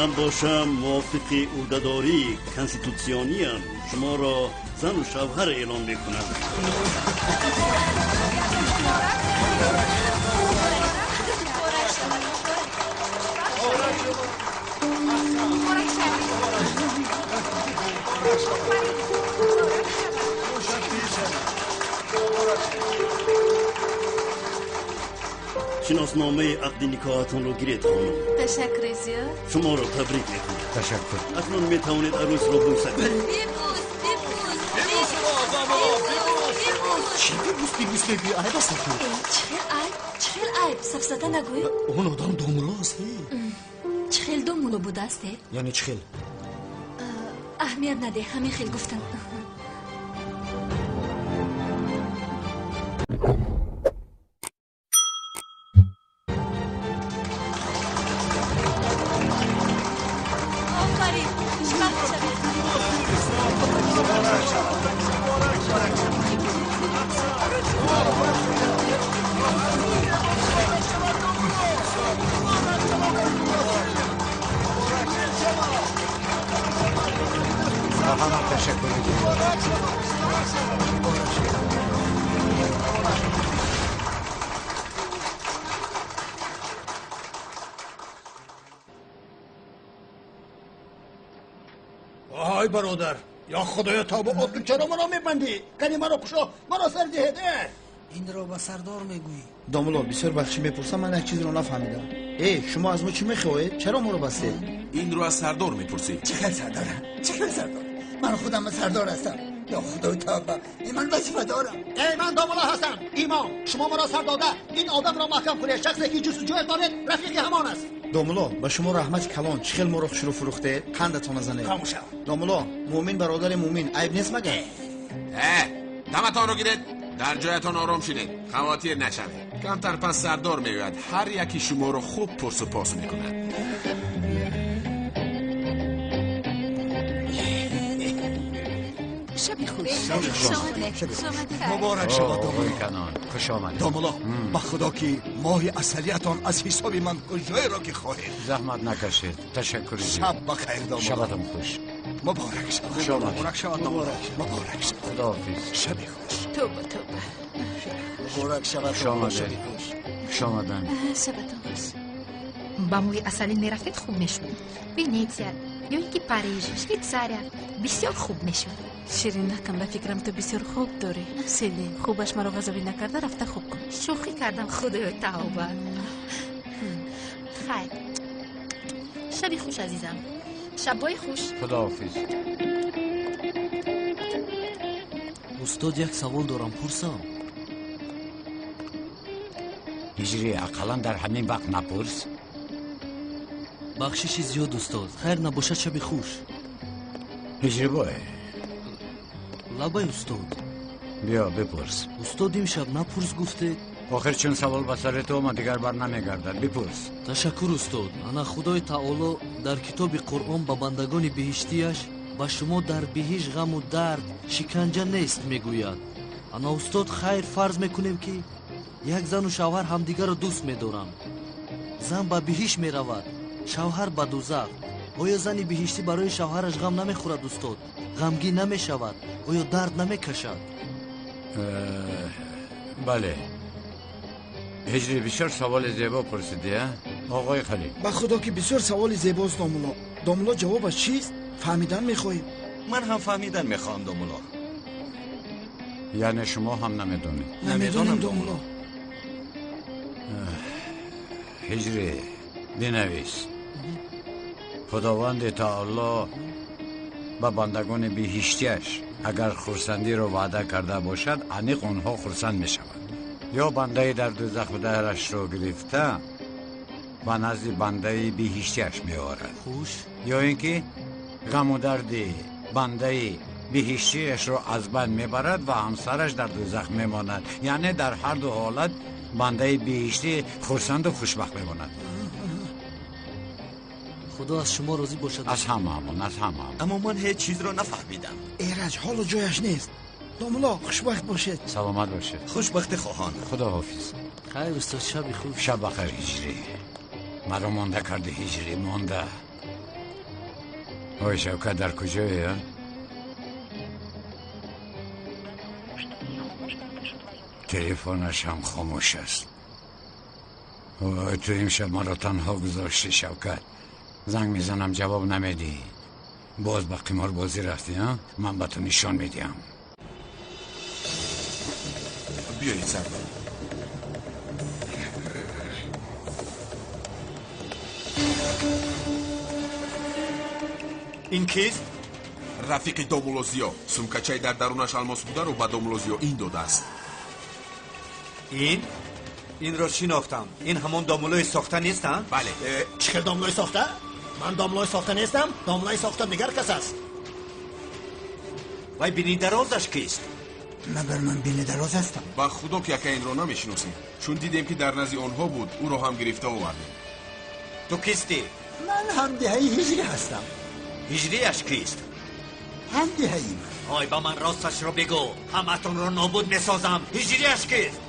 S5: Ман бошам мувофиқи ӯҳдадории конститутсиониям шуморо зану шавҳар эълон мекунам. Шиносномаи ақди никоҳатонро гиред, хонум.
S2: Ташаккури зиёд.
S5: Шуморо табрик мекунам.
S4: Ташаккур.
S5: Акнун метавонед арӯсро бӯса кунед.
S2: Бибӯс, бибӯс,
S12: Чӣ бибӯс, бибӯс мегӯӣ? Айб аст ту.
S17: Чӣ хел айб? Чӣ хел айб? Сафсата нагӯй.
S12: Он одам домулло аст.
S17: Чӣ хел домулло будааст?
S12: Яъне чӣ хел?
S17: Аҳамият надеҳ, ҳамин хел гуфтам.
S10: Ай бародар, ё худоё тавба, ту чаро маро мебандӣ? Кани маро кушо, маро сар диҳед.
S18: Инро ба сардор мегӯӣ.
S15: Домулло, бисёр бахшӣ мепурсам, ман як чизро нафаҳмидам. Э, шумо аз мо чӣ мехоҳед? Чаро моро бастед?
S16: Инро аз сардор мепурсӣ.
S9: Чӣ хел сардор? Чӣ хел сардор? Ман худам сардор ҳастам. Ё худои тавба, ман вазифа дорам.
S10: Эй, ман домулло ҳастам. Имом, шумо маро сар дода, ин одамро маҳкам кунед. Шахсе ки ҷустуҷӯяш доред, рафиқи ҳамон аст.
S15: Домулло, ба шумо раҳмати калон. Чӣ хел моро хушрӯ фурӯхтед? Қандатона занед.
S10: Хомӯш шав.
S15: Домулло, муъмин бародари муъмин, айб нест магар?
S16: Даматонро гиред, дар ҷоятон ором шинед, хавотир нашавед. Камтар пас сардор меояд, ҳар яки шуморо хуб пурсу пос мекунад.
S17: Шаби хуш.
S14: Муборак шавад,
S4: оғои Канон. Хуш омадед.
S14: Домулло, ба худо ки моҳи асалиятон аз ҳисоби ман куҷоеро ки хоҳед.
S4: Заҳмат накашед. Ташаккури зиёд.
S14: Шаб ба хайр, домулло.
S4: Шабатон хуш.
S14: Муборак шавад.
S4: Хуш омадед.
S14: Муборак шавад, домулло. Муборак шавад.
S4: Худоҳофиз.
S14: Шаби хуш.
S2: Тавба, тавба.
S9: Муборак шавад.
S4: Хуш омадед. Хуш омаданд.
S2: Шабатон хуш.
S3: Ба моҳи асалин мерафтед, хуб мешуд. Венеция ё ин ки Париж, Швейтсария бисёр хуб мешуд.
S2: Ширинакам, ба фикрам ту бисёр хоб дорӣ. Селин, хубаш маро ғазабӣ накарда, рафта хоб кун.
S3: Шӯхӣ кардам, худоё тавба. Хайр, шаби хуш, азизам. Шабҳои хуш.
S4: Худоҳофиз.
S19: Устод, як савол дорам, пурсам?
S4: Ҳиҷрӣ, ақаллан дар ҳамин вақт напурс.
S19: Бахшиши зиёд, устод. Хайр набошад, шаби хуш.
S4: Ҳиҷрибой.
S19: Лабай, устод.
S4: Биё, бипурс.
S19: Устод, имшаб напурс гуфтед.
S4: Охир чун савол ба сари ту омад, дигар бар намегардад. Бипурс.
S19: Ташаккур, устод. Ана худои таоло дар китоби Қуръон ба бандагони биҳиштияш ба шумо дар биҳишт ғаму дард, шиканҷа нест мегӯяд. Ана устод, хайр фарз мекунем ки як зану шавҳар ҳамдигарро дӯст медоранд. Зан ба биҳишт меравад, шавҳар ба дузах. Оё зани биҳиштӣ барои шавҳараш ғам намехӯрад, устод? Ғамгин намешавад? Оё дард намекашад?
S4: Бале. Ҳиҷрӣ, бисёр саволи зебо пурсидӣ, оғои Халил.
S15: Ба худо ки бисёр саволи зебост, домулло. Домулло, ҷавобаш чист? Фаҳмидан мехоҳем.
S11: Ман ҳам фаҳмидан мехоҳам, домулло.
S4: Яъне шумо ҳам намедонед?
S15: Намедонем, домулло.
S4: Ҳиҷрӣ, бинавис. Худованди таоло ба бандагони биҳиштияш агар хурсандиро ваъда карда бошад, аниқ онҳо хурсанд мешаванд. Ё бандаи дар дӯзах будаашро гирифта ба назди бандаи биҳиштияш меорад.
S19: Хуш.
S4: Ё ин ки ғаму дарди бандаи биҳиштияшро аз байн мебарад ва ҳамсараш дар дӯзах мемонад. Яъне дар ҳар ду ҳолат бандаи биҳиштӣ хурсанду хушбахт мемонад.
S19: Худо аз шумо розӣ бошад.
S4: Аз ҳамаамон, аз ҳамаамон.
S11: Аммо ман ҳеҷ чизро нафаҳмидам.
S15: Эраҷ, ҳоло ҷояш нест. Домулло, хушбахт бошед.
S4: Саломат бошед.
S11: Хушбахти хоҳон.
S4: Худоҳофиз.
S19: Хайр, устод, шаби хуш.
S4: Шаб бахайр, ҳиҷрӣ. Маро монда карди, ҳиҷрӣ, монда. Ой, Шавкат дар куҷое, а? Телефонаш ҳам хомӯш аст. Ой, ту имшаб маро танҳо гузоштӣ, Шавкат. Занг мезанам, ҷавоб намедиҳӣ. Боз ба қиморбозӣ рафтӣ, а? Ман ба ту нишон медиҳам.
S16: Биёед, сардор.
S11: Ин кист?
S16: Рафиқи домулло Зиё. Сумкачаи дар дарунаш алмос бударо ба домулло Зиё ин додааст.
S11: Ин? Инро шинохтам. Ин ҳамон домуллои сохта нест, а?
S16: Бале.
S10: Чӣ хел домуллои сохта? Ман домуллои сохта нестам. Домуллои сохта дигар кас аст.
S11: Вай бинидарозаш кист?
S9: Магар ман бинидароз ҳастам?
S16: Ба худо ки ака инро намешиносем. Чун дидем ки дар назди онҳо буд, ӯро ҳам гирифта овардем.
S11: Ту кистӣ?
S9: Ман ҳамдиҳаи ҳиҷрӣ ҳастам.
S11: Ҳиҷрияш кист?
S9: Ҳамдиҳаи ман.
S11: Ой, ба ман росташро бигӯ, ҳаматонро нобуд месозам. Ҳиҷрияш кист?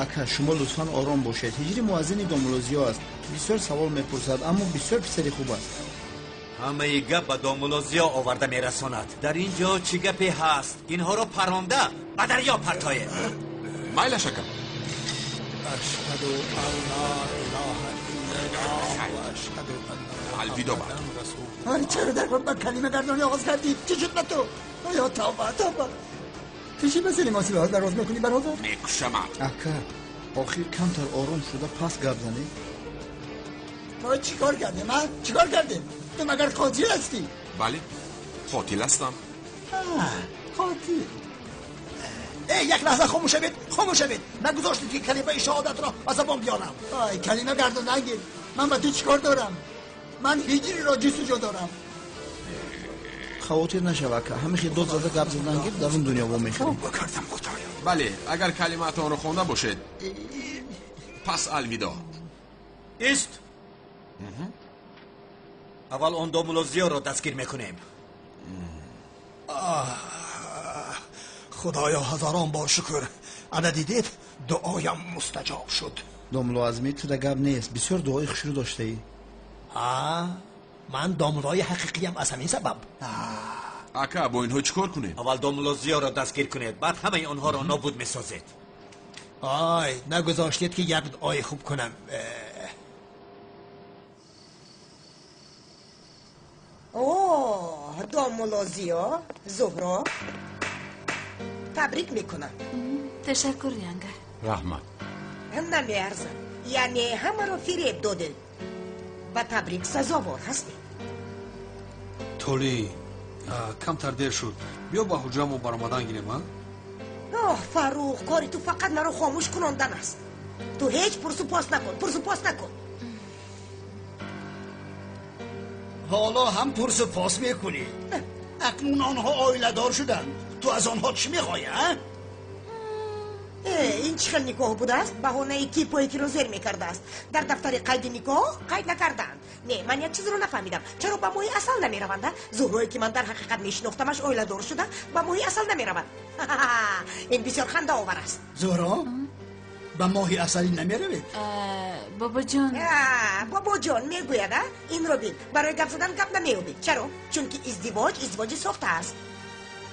S15: Ака, шумо лутфан ором бошед. Ҳиҷри муаззини домулло Зиё аст. Бисёр савол мепурсад, аммо бисёр писари хуб аст.
S11: Ҳамаи гап ба домулло Зиё оварда мерасонад. Дар ин ҷо чӣ гапе ҳаст? Инҳоро паронда ба дарё партоед.
S16: Майлаш, ака.
S13: Ашҳаду ан ла илаҳа иллаллоҳ ва ашҳаду анна
S16: алвидо бад.
S9: Ай, чаро дар ба калима гардонӣ оғоз кардӣ? Чӣ шуд ба ту? Оё тавба, тавба. Ту чӣ ба сари мо силоҳ дароз мекунӣ, бародар?
S16: Мекушамат.
S15: Ака, охир камтар ором шуда пас гап занед.
S9: Мо чӣ кор кардем, а? Чӣ кор кардем? Ту магар қотил ҳастӣ?
S16: Бале, қотил ҳастам.
S9: Қотил.
S10: Эй, як лаҳза хомӯш шавед, хомӯш шавед. Нагузоштед ки калимаи шаҳодатро ба забон биёрам.
S9: Ай, калима гардон нагир. Ман ба ту чӣ кор дорам? Ман ҳиҷриро ҷустуҷӯ дорам.
S15: Хавотир нашав, ака. Ҳамин хел дод зада гап задан гир, дар он дунё вомехӯрем.
S9: Кардам, худоё.
S16: Бале, агар калимаатонро хонда бошед, пас алвидо.
S11: Ист. Аввал он домулло Зиёро дастгир мекунем.
S10: Худоё, ҳазорон бор шукр. Ана дидед, дуоям мустаҷоб шуд.
S15: Домулло Азмӣ, туда гап нест. Бисёр дуои хушрӯ доштаӣ.
S10: Ман домуллои ҳақиқиям аз ҳамин сабаб.
S16: Ака, бо инҳо чӣ кор кунем?
S11: Аввал домулло Зиёро дастгир кунед, баъд ҳамаи онҳоро нобуд месозед.
S10: Ай, нагузоштед ки як дуои хуб кунам.
S6: О, домулло Зиё, Зуҳро, табрик мекунам.
S17: Ташаккур, янга.
S4: Раҳмат.
S6: Намеарзад. Яъне ҳамаро фиреб додед. Ба табрик сазовор ҳастед.
S7: Толӣ, камтар дер шуд. Биё ба ҳуҷрамо баромадан гирем, а?
S6: Оҳ, Фаррух, кори ту фақат маро хомӯш кунондан аст. Ту ҳеҷ пурсу пос накун, пурсу пос накун.
S1: Ҳоло ҳам пурсу пос мекунӣ. Акнун онҳо оиладор шуданд. Ту аз онҳо чӣ мехоҳӣ, а?
S6: Ин чӣ хел никоҳ будааст? Баҳонаи ки пое киро зер мекардааст. Дар дафтари қайди никоҳ қайд накардаанд. Не, ман як чизро нафаҳмидам. Чаро ба моҳи асал намераванд? Зуҳрое ки ман дар ҳақиқат мешинохтамаш оиладор шуда ба моҳи асал намеравад. Ин бисёр хандаовар аст.
S1: Зуҳро, ба моҳи асалӣ намеравед?
S2: Бобоҷон.
S6: Бобоҷон мегӯяд, а? Инро бин, барои гап задан гап намеёбӣ. Чаро? Чунки издивоҷ издивоҷи сохта аст.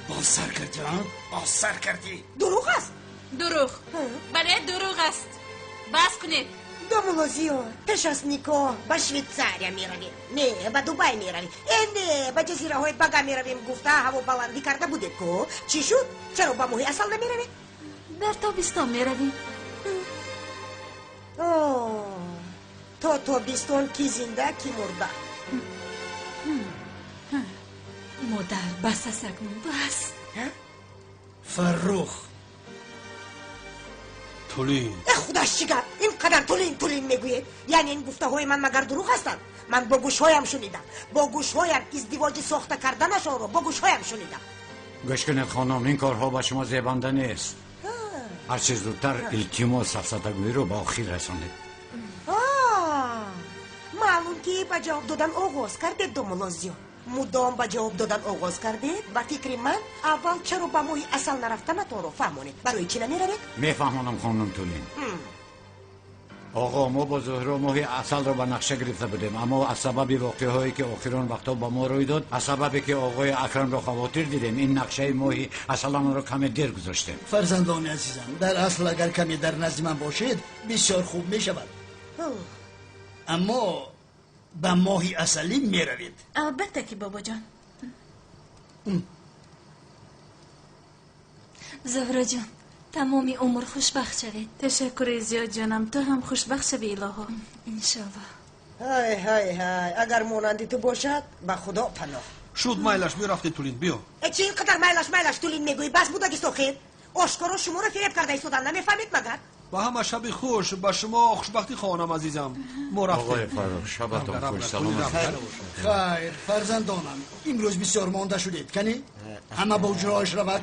S1: Боз сар кардӣ, а? Боз сар кардӣ.
S6: Дурӯғ аст.
S2: Дурӯғ. Бале, дурӯғ аст. Бас кунед.
S6: Домулло Зиё, пеш аз никоҳ ба Швейтсария меравем. Не, ба Дубай меравем. Не, ба ҷазираҳои Бага меравем гуфта ҳавобаландӣ карда будед ку. Чӣ шуд? Чаро ба моҳи асал намеравед?
S17: Дар тобистон меравем.
S6: То тобистон ки зинда, ки мурда.
S17: Модар, бас аст акнун, бас.
S1: Фаррух.
S7: Тулин.
S6: Худаш чӣ гап? Ин қадар тулин тулин мегӯед? Яъне ин гуфтаҳои ман магар дурӯғ ҳастанд? Ман бо гӯшҳоям шунидам. Бо гӯшҳоям издивоҷи сохта карданашонро бо гӯшҳоям шунидам.
S4: Гӯш кунед, хонум, ин корҳо ба шумо зебанда нест. Ҳарчи зудтар илтимос сафсатагӯиро ба охир расонед.
S6: Маълум ки ба ҷавоб додан оғоз кардед, домулло Зиё. Мудом ба ҷавоб додан оғоз кардед. Ба фикри ман аввал чаро ба моҳи асал нарафтанатонро фаҳмонед. Барои чӣ намеравед?
S4: Мефаҳмонам, хонум Тулин. Оғо, мо бо Зуҳро моҳи асалро ба нақша гирифта будем, аммо аз сабаби воқеаҳое ки охирон вақтҳо ба мо рӯй дод, аз сабабе ки оғои Акрамро хавотир дидем, ин нақшаи моҳи асаламонро каме дер гузоштем.
S1: Фарзандони азизам, дар асл агар каме дар назди ман бошед, бисёр хуб мешавад. Аммо ба моҳи асалӣ меравед.
S2: Албатта ки, бобоҷон.
S17: Зуҳроҷон, тамоми умр хушбахт шавед.
S2: Ташаккури зиёд, ҷонам. Ту ҳам хушбахт шави, илоҳо.
S17: Иншоаллоҳ.
S6: Ҳай ҳай ҳай, агар монанди ту бошад, ба худо паноҳ.
S7: Шуд, майлаш, биё рафтем, Тулин, биё.
S6: Э, чи ин қадар майлаш майлаш, Тулин мегӯӣ? Бас будагист охир. Ошкоро шуморо фиреб карда истодан, намефаҳмед магар?
S7: Ба ҳама шаби хуш, ба шумо хушбахтӣ хоҳонам, азизам. Мо рафтем.
S4: Оғои Фаррух, шабатон хуш, саломат.
S1: Хайр, фарзандонам, имрӯз бисёр монда шудед. Кани ҳама ба ҳуҷраҳояш равад.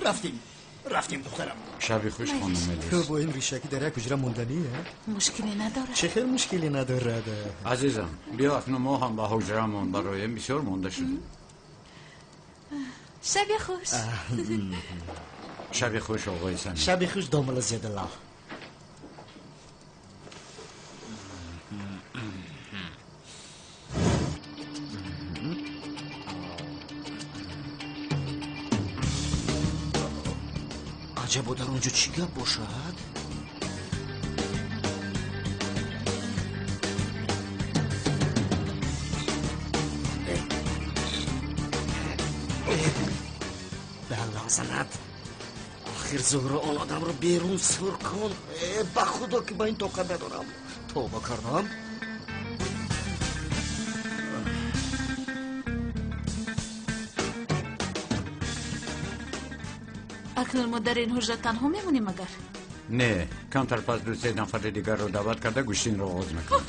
S1: Рафтем, рафтем, духтарам.
S4: Шаби хуш, хонум Мелис.
S12: Ту бо ин ришакӣ дар як ҳуҷра монданӣ?
S2: Мушкиле надорад.
S12: Чӣ хел мушкиле надорад?
S4: Азизам, биё акнун мо ҳам ба ҳуҷраамон бароем, бисёр монда шудем.
S17: Шаби хуш.
S4: Шаби хуш, оғои Самим.
S10: Шаби хуш, домула Зиёдулло. Аҷабо, дар он ҷо чӣ гап бошад? Ба Аллоҳ занад. Охир Зуҳро, он одамро берун сур кун. Ба худо ки ба ин тоқат надорам. Тавба кардам.
S2: Акнун мо дар ин ҳуҷра танҳо мемонем магар?
S4: Не, камтар пас ду се нафари дигарро даъват карда гӯштинро оғоз мекунем.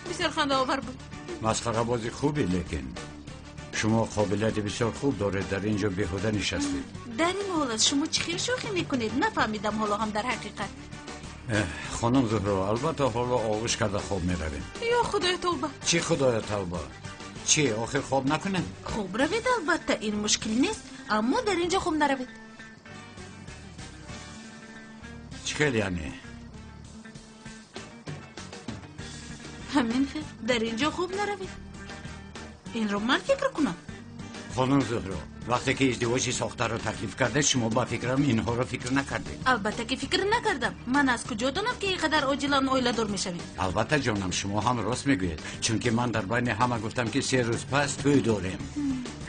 S2: Бисёр хандаовар буд.
S4: Масхарабози хубе, лекин шумо қобилияти бисёр хуб доред, дар ин ҷо беҳуда нишастед.
S2: Дар ин ҳолат шумо чӣ хел шӯхӣ мекунед? Нафаҳмидам ҳоло ҳам дар ҳақиқат.
S4: Хонум Зуҳро, албатта ҳоло оғӯш карда хоб меравем.
S2: Ё худоё, тавба!
S4: Чӣ худоё тавба? Чӣ, охир хоб накунем?
S2: Хоб равед, албатта, ин мушкил нест, аммо дар ин ҷо хоб наравед.
S4: Чӣ хел яъне?
S2: Ҳамин хел, дар ин ҷо хоб наравед. Инро ман фикр кунам.
S4: Хонум Зуҳро, вақте ки издивоҷи сохтаро таклиф кардед, шумо ба фикрам инҳоро фикр накардед.
S2: Албатта ки фикр накардам. Ман аз куҷо донам ки ин қадар оҷилан оиладор мешавем?
S4: Албатта, ҷонам, шумо ҳам рост мегӯед, чунки ман дар байни ҳама гуфтам ки 3 рӯз пас тӯй дорем.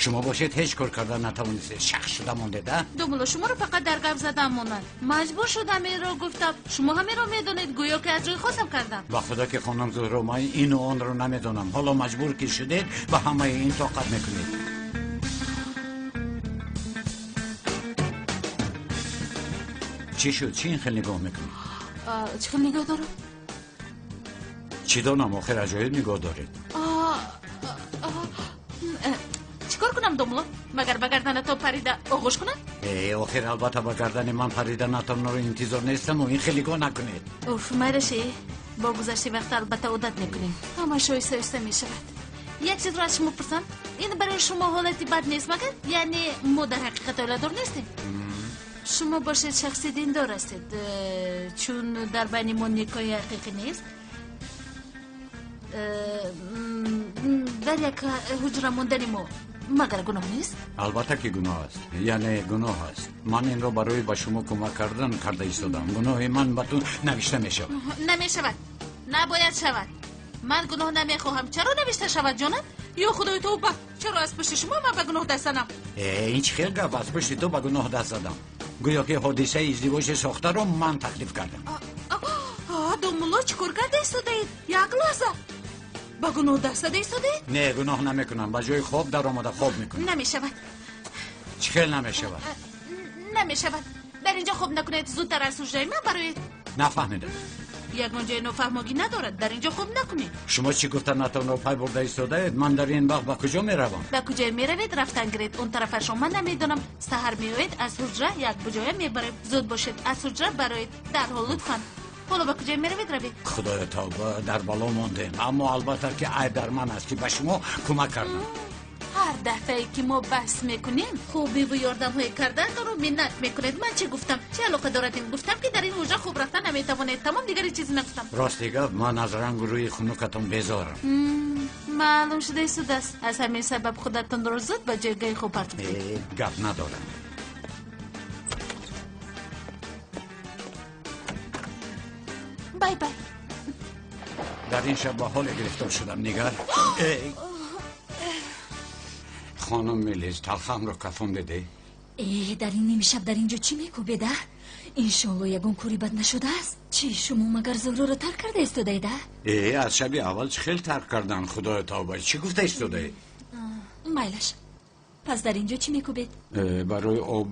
S4: Шумо бошед ҳеҷ кор карда натавонистед, шахс шуда мондед, а?
S2: Домулло, шуморо фақат дар гап задан монанд. Маҷбур шудам инро гуфтам. Шумо ҳаминро медонед, гӯё ки аз рӯи хосам кардам.
S4: Ба худо ки хонум Зуҳро, ман ину онро намедонам. Ҳоло маҷбур ки шудед, ба ҳамаи ин тоқат мекунед. Чӣ шуд? Чӣ ин хел нигоҳ мекунед?
S2: Чӣ хел нигоҳ дорам?
S4: Чӣ донам, охир аҷоиб нигоҳ доред.
S2: Чӣ кор кунам, домулло? Магар ба гарданатон парида оғӯш кунам?
S4: Э, охир албатта ба гардани ман париданатонро интизор нестаму ин хел нигоҳ накунед.
S2: Уф, майраши, бо гузашти вақт албатта одат мекунем. Ҳамаш оҳиста оҳиста мешавад. Як чизро аз шумо пурсам, ин барои шумо ҳолати бад нест магар? Яъне мо дар ҳақиқат оиладор нестем? Шумо бошед шахси диндор ҳастед, чун дар байни мо никоҳи ҳақиқӣ нест. Дар як ҳуҷра мондани мо магар гуноҳ нест?
S4: Албатта ки гуноҳ аст, яъне гуноҳ аст. Ман инро барои ба шумо кӯмак кардан карда истодам. Гуноҳи ман ба ту навишта мешавад.
S2: Намешавад, набояд шавад. Ман гуноҳ намехоҳам. Чаро навишта шавад, ҷонам? Ё худои тавба, чаро аз пушти шумо ман ба гуноҳ даст занам?
S4: Э, ин чӣ хел гап? Аз пушти ту ба гуноҳ даст задам? Гӯё ки ҳодисаи издивоҷи сохтаро ман таклиф кардам.
S2: Домулло, чӣ кор карда истодаед? Як лаҳза, ба гуноҳ даст зада истодаед?
S4: Не, гуноҳ намекунам. Ба ҷои хоб даромада хоб мекунам.
S2: Намешавад.
S4: Чӣ хел намешавад?
S2: Намешавад. Дар ин ҷо хоб накунед, зудтар аз ҳуҷраи ман бароед.
S4: Нафаҳмидам.
S2: Ягон ҷои нофаҳмогӣ надорад. Дар ин ҷо хоб накунед.
S4: Шумо чӣ гуфтанатонро пай бурда истодаед? Ман дар ин вақт ба куҷо меравам?
S2: Ба куҷое меравед, рафтан гиред. Он тарафашро ман намедонам. Саҳар меоед, аз ҳуҷра як буҷоя мебарем. Зуд бошед, аз ҳуҷра бароед дарҳол, лутфан. Ҳоло ба куҷое меравед, равед.
S4: Худоё тавба, дар бало мондем. Аммо албатта ки айб дар ман аст ки ба шумо кӯмак кардам.
S2: Ҳар дафъае ки мо баҳс мекунем, хубиву ёрдамҳои кардаатонро миннат мекунед. Ман чӣ гуфтам? Чӣ алоқа дорад ин? Гуфтам ки дар ин ҳуҷра хуб рафта наметавонед. Тамом, дигари чизе нагуфтам.
S4: Рости гап, ман аз рангу рӯи хунукатон безорам.
S2: Маълум шуда истодааст. Аз ҳамин сабаб худатонро зуд ба ҷойгоҳи хуб партофтед.
S4: Гап надорам.
S2: Бай бай.
S4: Дар ин шаб ба ҳоле гирифтор шудам, нигар. Хонум Мелис, талхамро кафон диде?
S17: Э, дар ин нимшаб дар инҷо чӣ мекӯбед, а? Иншоалло ягон кори бад нашудааст? Чӣ, шумо магар Зуҳроро тарк карда истодаед, а?
S4: Э, аз шаби аввал чӣ хел тарк кардан, худоё тавба, чӣ гуфта истодаед?
S17: Майлаш. Пас дар инҷо чӣ мекӯбед?
S4: Барои об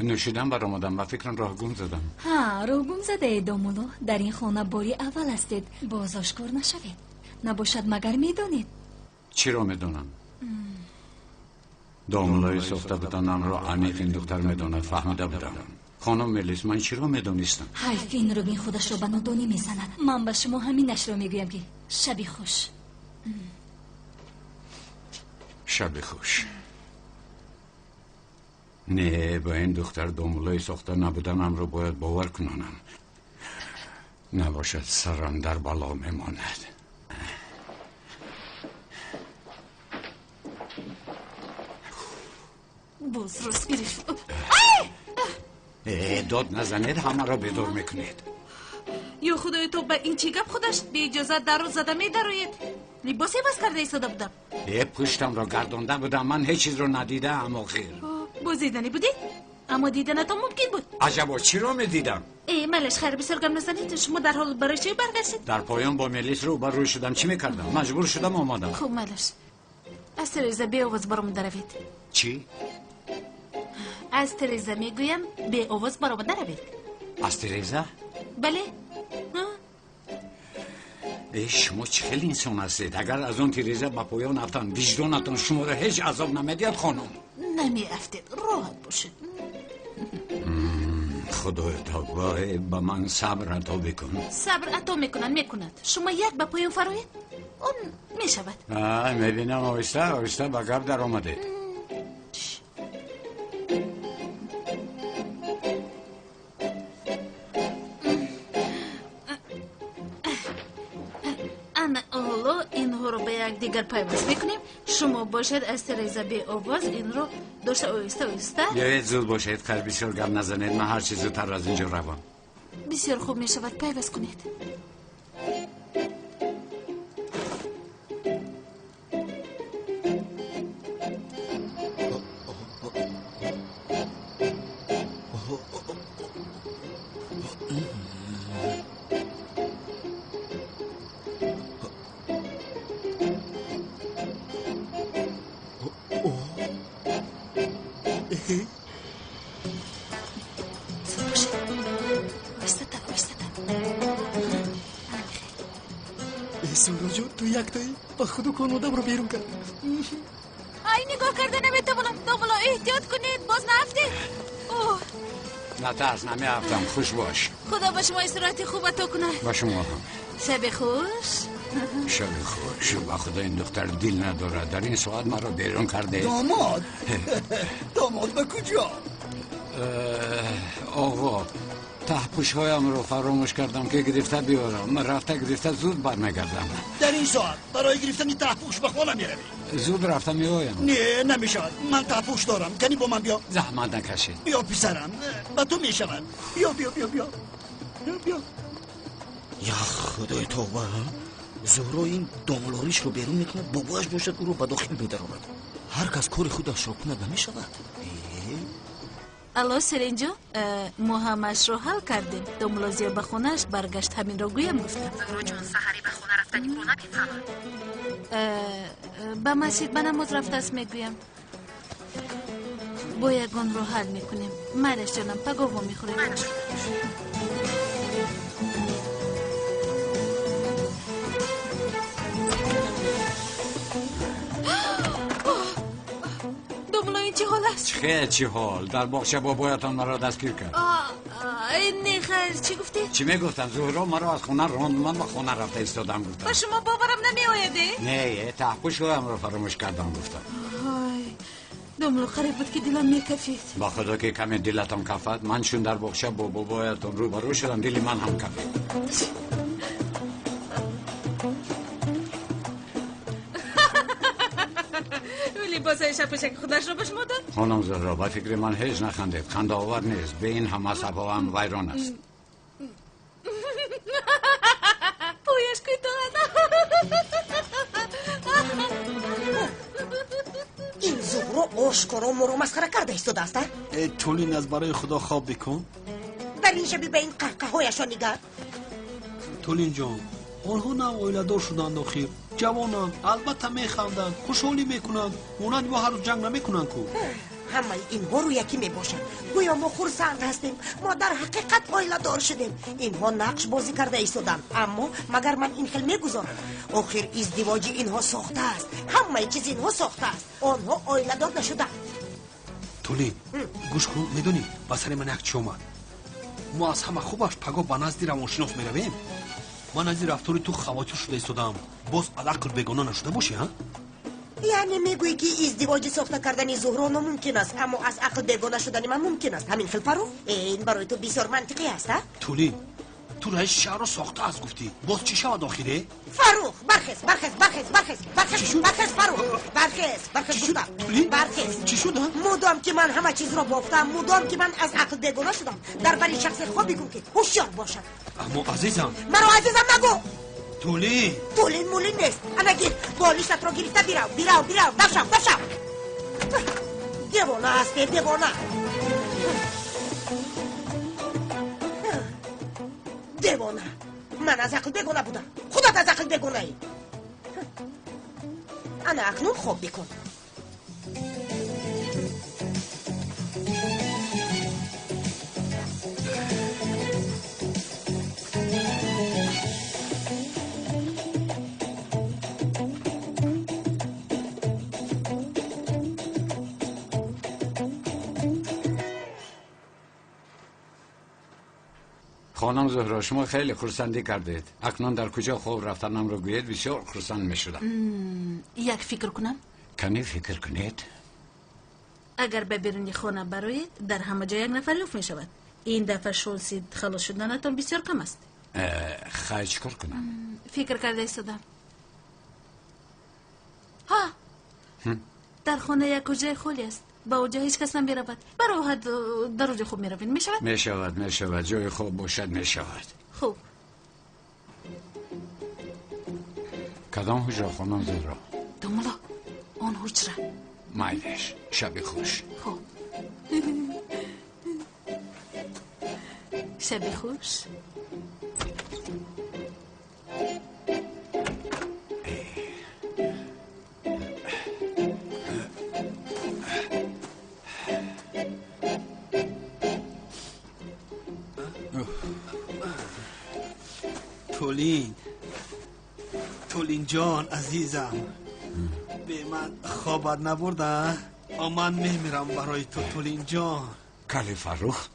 S4: нӯшидан баромадам, ба фикрам роҳ гум задам.
S17: Ҳа, роҳ гум задаед, домулло. Дар ин хона бори аввал ҳастед. Боз ошкор нашавед. Набошад магар медонед?
S4: Чиро медонам? Домуллои сохта буданамро аниқ ин духтар медонад, фаҳмида будам. Хонум Мелис, ман чиро медонистам?
S17: Ҳайф, ин рубин худашро ба нодонӣ мезанад. Ман ба шумо ҳаминашро мегӯям ки шаби хуш.
S4: Шаби хуш. Не, ба ин духтар домуллои сохта набуданамро бояд бовар кунонам. Набошад сарам дар бало мемонад.
S2: Боз рост гирифт.
S4: Дод назанед, ҳамаро бедор мекунед.
S2: Ё худои то, ба ин чӣ гап худаш? Беиҷозат дарро зада медароед. Либос иваз карда истода будам.
S4: Пуштамро гардонда будам, ман ҳеҷ чизро надидаам охир.
S2: Боз диданӣ будед? Аммо диданатон мумкин буд.
S4: Аҷабо, чиро медидам?
S2: Майлаш, хайр, бисёр гап назанед. Шумо дар ҳол барои чӣ баргаштед?
S4: Дар поён бо Мелис рӯ ба рӯ шудам. Чӣ мекардам? Маҷбур шудам, омадам.
S2: Хуб, майлаш. Аз тиреза беовоз баромада равед.
S4: Чӣ?
S2: Аз тиреза мегӯям, беовоз баромада равед.
S4: Аз тиреза?
S2: Бале.
S4: Шумо чӣ хел инсон ҳастед? Агар аз он тиреза ба поён афтам, виҷдонатон шуморо ҳеҷ азоб намедиҳад, хонум?
S2: Намеафтед, роҳат бошед.
S4: Худои тавба, ба ман сабр ато бикун.
S2: Сабр ато мекунад, мекунад. Шумо як ба поён фароед, он мешавад.
S4: Мебинам, оҳиста оҳиста ба гап даромадед.
S2: Ана ҳоло инҳоро ба якдигар пайваст мекунем. Шумо бошед аз тиреза беовоз инро дошта оҳиста оҳиста.
S4: Биёед, зуд бошед, хайр, бисёр гап назанед, ман ҳарчи зудтар аз инҷо равам.
S2: Бисёр хуб мешавад, пайваст кунед.
S12: Зуҳроҷон, ту яктоӣ ба худу кон одамро берун кард.
S2: Ай, нигоҳ карда наметавонам. Домулло, эҳтиёт кунед, боз наафтед.
S4: Натарс, намеафтам, хуш бош.
S2: Худо ба шумо истироҳати хуб ато кунад.
S4: Ба шумо ҳам.
S2: Шаби хуш.
S4: Шаби хуш. Ба худо ин духтар дил надорад. Дар ин соат маро берун карде.
S1: Домод, домод ба куҷо?
S4: Оғо, таҳпӯшҳоямро фаромӯш кардам ки гирифта биёрам. Рафта гирифта зуд бармегардам.
S1: Дар ин соат барои гирифтани таҳпӯш ба хона меравӣ?
S4: Зуд рафта меоям.
S1: Не, намешавад, ман таҳпӯш дорам. Кани бо ман биё.
S4: Заҳмат накашед.
S1: Биё писарам, ба ту мешавад. Биё, биё, биё, биё, биё.
S20: Я худои тавба, Зуҳро ин домулоришро берун мекунад, бобояш бошад ӯро ба дохил медарорад. Ҳар кас кори худашро кунад намешавад.
S2: Алло, Селинҷон, мо ҳамаашро ҳал кардем. Домулло Зиё ба хонааш баргашт, ҳаминро гӯям гуфтам.
S3: Зуҳроҷон, саҳарӣ ба хона рафтани ӯро намефаҳмам.
S2: Ба масҷид ба намоз рафтааст, мегӯям. Бо ягонро ҳал мекунем. Майлаш ҷонам, пагоҳ вомехӯрем. Домулло, ин чӣ ҳол аст?
S4: Чӣ чӣ ҳол? Дар боғча бобоятон маро дастгир кард.
S2: Не, хайр, чӣ гуфтед?
S4: Чӣ мегуфтам? Зуҳро маро аз хона ронд, ман ба хона рафта истодам гуфтам.
S2: Ба шумо боварам намеояд, э?
S4: Не, таҳпӯшҳоямро фаромӯш кардам гуфтам.
S2: Ҳой, домло, қариб буд ки дилам мекафид.
S4: Ба худо ки каме дилатон кафад, ман чун дар боғча бо бобоятон рӯбарӯ шудам, дили ман ҳам кафид.
S2: Либосҳои шапӯшаки худашро ба шумо дод?
S4: Хонум Зуҳро, ба фикри ман ҳеҷ нахандед. Хандаовар нест. Бе ин ҳама сабабам вайрон аст.
S2: Пояш кӯтоҳ.
S6: Ин Зуҳро ошкоро моро масхара карда истодааст, а?
S7: Э, Тулин, аз барои худо хоб бикун.
S6: Дар ин шаби ба ин қаҳқаҳояшон нигар.
S7: Тулин ҷон, онҳо нав оиладор шуданд охир. Ҷавонанд, албатта механданд, хушҳолӣ мекунанд. Монанди мо ҳар рӯз ҷанг намекунанд ку.
S6: Ҳамаи инҳо рӯякӣ мебошанд. Гӯё мо хурсанд ҳастем. Мо дар ҳақиқат оиладор шудем. Инҳо нақш бозӣ карда истоданд. Аммо магар ман ин хел мегузорам? Охир издивоҷи инҳо сохта аст. Ҳамаи чизи инҳо сохта аст. Онҳо оиладор нашуданд.
S7: Тулин, гӯш кун, медонӣ ба сари ман як чӣ омад? Мо аз ҳама хубаш пагоҳ ба назди равоншинос меравем. Ман аз ин рафтори ту хавотир шуда истодам. Боз аз ақл бегона нашуда бошӣ, ҳа?
S6: Яъне мегӯӣ ки издивоҷи сохта кардани Зуҳро номумкин аст, аммо аз ақл бегона шудани ман мумкин аст. Ҳамин хел, Фаррух? Ин барои ту бисёр мантиқӣ аст, а?
S7: Тулин, ту раиси шаҳрро сохта аст гуфтӣ. Боз чӣ шавад охире?
S6: Фаррух, бархез, бархез, бархез, бархез, бархез, бархез, Фаррух, бархез, бархез гуфтам. Бархез.
S7: Чӣ шуд, а?
S6: Мудом ки ман ҳама чизро бофтам, мудом ки ман аз ақл бегона шудам, дар бари шахсе хоб бикун ки ҳушёр бошад.
S7: Аммо азизам.
S6: Маро азизам нагӯ.
S7: Тулин.
S6: Тулин мулин нест. Ана гир, болиштатро гирифта бирав, бирав, бирав, давшав, давшав. Девона ҳастӣ, девона. Девона. Ман аз ақл бегона будам. Худат аз ақл бегонаӣ. Ана акнун хоб бикун.
S4: خانم زهرا، شما خیلی خرسندی کردید. اکنون در کجا خواب رفتنم رو گویید بسیار خرسند می شدم.
S2: یک فکر کنم؟
S4: کنی فکر کنید؟
S2: اگر به بیرونی خانه بروید در همه جای یک نفر لوف می شود. این دفعه شانس خلاص شدنتان بسیار کم است.
S4: خواهی چیکار کنم؟
S2: فکر کرده ایستادم. ها، در خانه یک حجره خالی است. با اونجا هیچ کس نمیرود. براحت در اونجا خوب میروین. میشود؟
S4: میشود، میشود. جای خوب باشد میشود.
S2: خوب.
S4: کدام حجره خانم زهرا؟
S2: داملا، آن حجره.
S4: مایلش، شب خوش.
S2: خوب. شب خوش.
S7: تولین، تولین جان عزیزم، به من خوابت نبرده؟ من میمیرم برای تو تولین جان.
S4: کلی فرخ،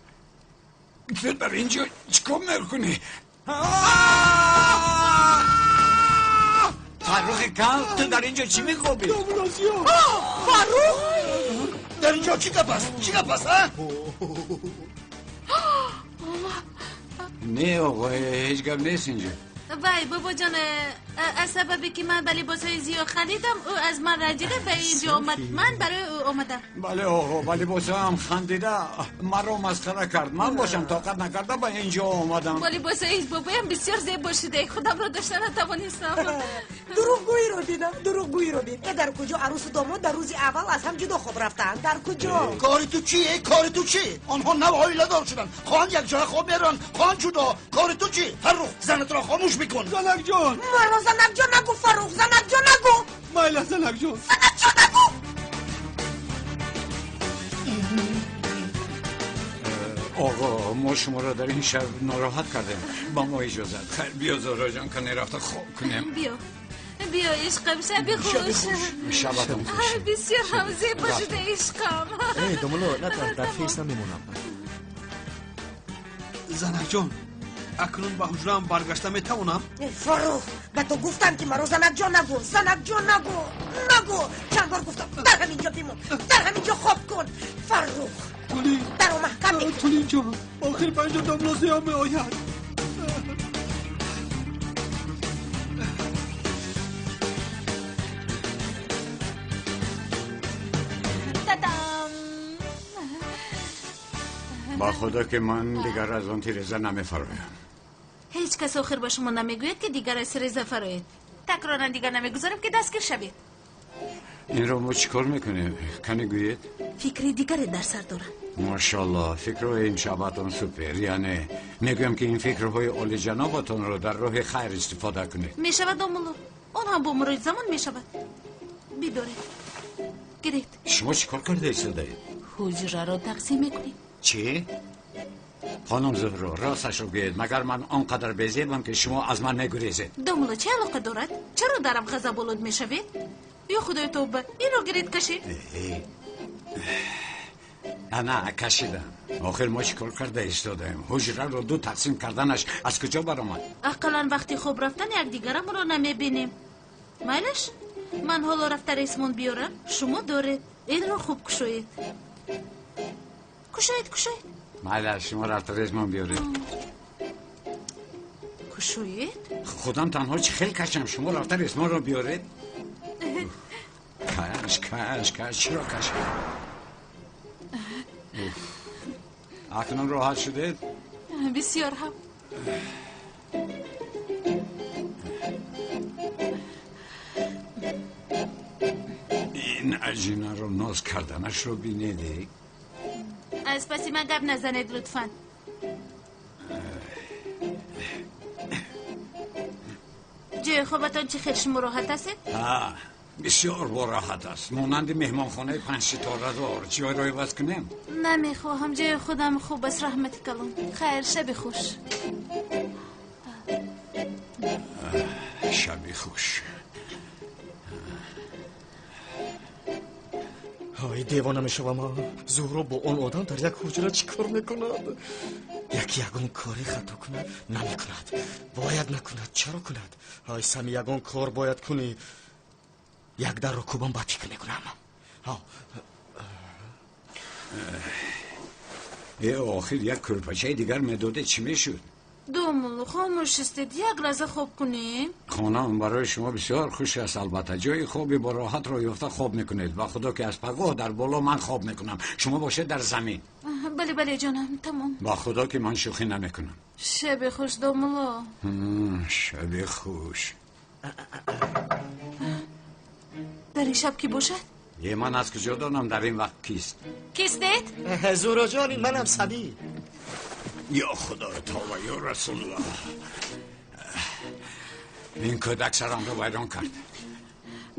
S4: تو در اینجا چیکار میکنی؟ فرخ کل، تو در اینجا چی میخوابی؟
S1: فرخ در اینجا چی گپ است؟ چی گپ است؟
S4: نه آقا، هیچ گپ نیست اینجا.
S2: وای بابا جان، از سببی که من به لباسهای زیاد خریدم او از من رنجیده به اینجا آمد. من برای او آمدم.
S4: بله آقا، با لباسهایم خندیده مرا مسخره کرد. من باشم طاقت نکرده به اینجا آمدم.
S2: با لباسهای بابایم بسیار زیبا شده، خودم را داشته نتوانستم.
S6: دروغگویی رو دیدم، دروغگویی رو دید. در کجا عروس و داماد در روز اول از هم جدا خواب رفتن؟ در کجا؟
S1: کار تو چیه؟ کار تو چیه؟ آنها نو عائله دار شدن، خواهان یک جای خواب میرن، خواهان جدا. کار تو چیه؟ فرخ، زنت را خاموش بکن.
S7: زنک جان،
S6: مرا زنک جان نگو. فرخ، زنک جان نگو.
S7: مایل زنک جان،
S6: زنک جان نگو.
S4: آقا، ما شما را در این شب ناراحت کردیم. با ما اجازت. خیر، بیا زهرا جان که نرفته خواب کنیم.
S2: بیا بیا عشقم، شب خوش.
S4: شبتون خوش.
S2: بسیار هم زیبا شده عشقم.
S12: ای داملا، نه در فیس نمیمونم.
S7: Занакҷон, акнун ба ҳуҷраам баргашта метавонам?
S6: Фаррух, ба ту гуфтам, ки маро занакҷон нагӯ, занакҷон нагӯ, нагӯ. Чанд бор гуфтам, дар ҳамин ҷо бимон, дар ҳамин ҷо хоб кун. Фаррух, даро маҳкам мекун.
S7: Тулинҷон, охир ба инҷо домла Зиё меояд.
S4: Ба худо ки ман дигар аз он тиреза намефароям.
S2: Ҳеҷ кас охир ба шумо намегӯяд, ки дигар аз тиреза фароед. Такроран дигар намегузорем, ки дастгир шавед.
S4: Инро мо чӣ кор мекунем? Кане гӯед?
S2: Фикри дигаре дар сар дорам.
S4: Машаллоҳ, фикрҳои имшабатон супер. Яъне мегӯям, ки ин фикрҳои олиҷанобатонро дар роҳи хайр истифода кунед.
S2: Мешавад, домулло. Он ҳам бо мурури замон мешавад. Бидоред. Гиред.
S4: Шумо чӣ кор карда истодаед?
S2: Ҳуҷраро тақсим мекунем.
S4: Чӣ? Хонум Зуҳро, росташро гӯед, магар ман он қадар безебам, ки шумо аз ман мегурезед?
S2: Домулло, чӣ алоқа дорад? Чаро дарам ғазаболуд мешавед? Ё худои тавба, инро гиред, кашед.
S4: Ана, кашидам. Охир мо чӣ кор карда истодаем? Ҳуҷраро ду тақсим карданаш аз куҷо баромад?
S2: Ақаллан вақти хоб рафтан якдигарамонро намебинем. Майлаш? Ман ҳоло рафта ресмон биёрам, шумо доред. Инро хуб кушоед. Кушоед, кушоед.
S4: Майлаш, шумо рафта ресмон биёред.
S2: Кушоед?
S4: Худам танҳо чӣ хел кашам, шумо рафта ресмонро биёред. Каш, каш, каш, чиро кашед? Акнун роҳат шудед?
S2: Бисёр ҳам.
S4: Ин аҷинаро ноз карданашро бинед.
S2: Аз паси ман гап назанед, лутфан. Ҷои хобатон чӣ хел, шумо роҳат ҳастед?
S4: Бисёр бороҳат аст, монанди меҳмонхонаи панҷситорадор. Ҷойро иваз кунем?
S2: Намехоҳам, ҷои худам хуб аст, раҳмати калон. Хайр, шаби хуш.
S4: Шаби хуш.
S12: Ҳай, девона мешавам. Зуҳро бо он одам дар як ҳуҷра чӣ кор мекунад? Яки ягон кори хато кунад? Намекунад, бояд накунад. Чаро кунад? Ҳай, Сами, ягон кор бояд кунӣ. Як дарро кӯбам, баъд фикр мекунам.
S4: Э, охир як кӯрпачаи дигар медоде, чӣ мешуд?
S2: Домулло, хомӯш ҳастед, як лаҳза хоб кунем.
S4: Хонаам барои шумо бисёр хуш аст, албатта. Ҷои хоби бороҳатро ёфта хоб мекунед. Ба худо ки аз пагоҳ дар боло ман хоб мекунам, шумо бошед дар замин.
S2: Бале, бале, ҷонам, тамом.
S4: Ба худо ки ман шӯхӣ намекунам.
S2: Шаби хуш, домулло.
S4: Шаби хуш.
S2: Дар ин шаб кӣ бошад?
S4: Е, ман аз куҷо донам дар ин вақт кист?
S2: Кистед?
S12: Зуҳроҷон, манам Сабӣ.
S4: Ё худои тавба, ё расулуллоҳ, ин кӯдак сарамро вайрон кард.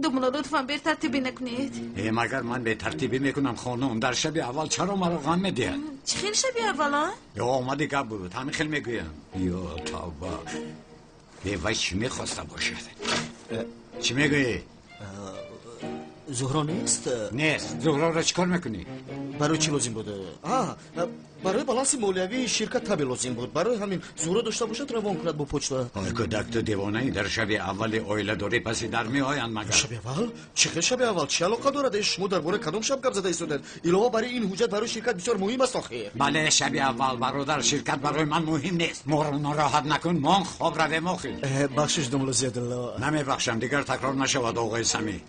S2: Домулло, лутфан бетартибӣ накунед.
S4: Э, магар ман бетартибӣ мекунам, хонум? Дар шаби аввал чаро маро ғам медиҳад?
S2: Чӣ хел шаби аввал, а?
S4: Ё омади гап буд, ҳамин хел мегӯям. Ё тавба, э, вай чӣ мехоста бошад? Чӣ мегӯӣ?
S20: Зуҳро нест?
S4: Нест. Зуҳроро чӣ кор мекунӣ?
S20: Барои чӣ лозим буд? Барои баланси молиявии ширкат таби лозим буд. Барои ҳамин Зуҳро дошта бошад, равон кунад бо почта.
S4: Ой, кӯдак, ту девонаӣ. Дар шаби аввали оиладорӣ паси дар меоянд магар?
S20: Шаби аввал? Чӣ хел шаби аввал? Чӣ алоқа дорад? Шумо дар бораи кадом шаб гап зада истодаед? Илова бар ин ҳуҷҷат барои ширкат бисёр муҳим аст охир.
S4: Бале, шаби аввал, бародар, ширкат барои ман муҳим нест. Моро нороҳат накун, мон хоб равем охир.
S12: Бахшиш, домла Зиёдулло.
S4: Намебахшам, дигар такрор нашавад, оғои Самӣ.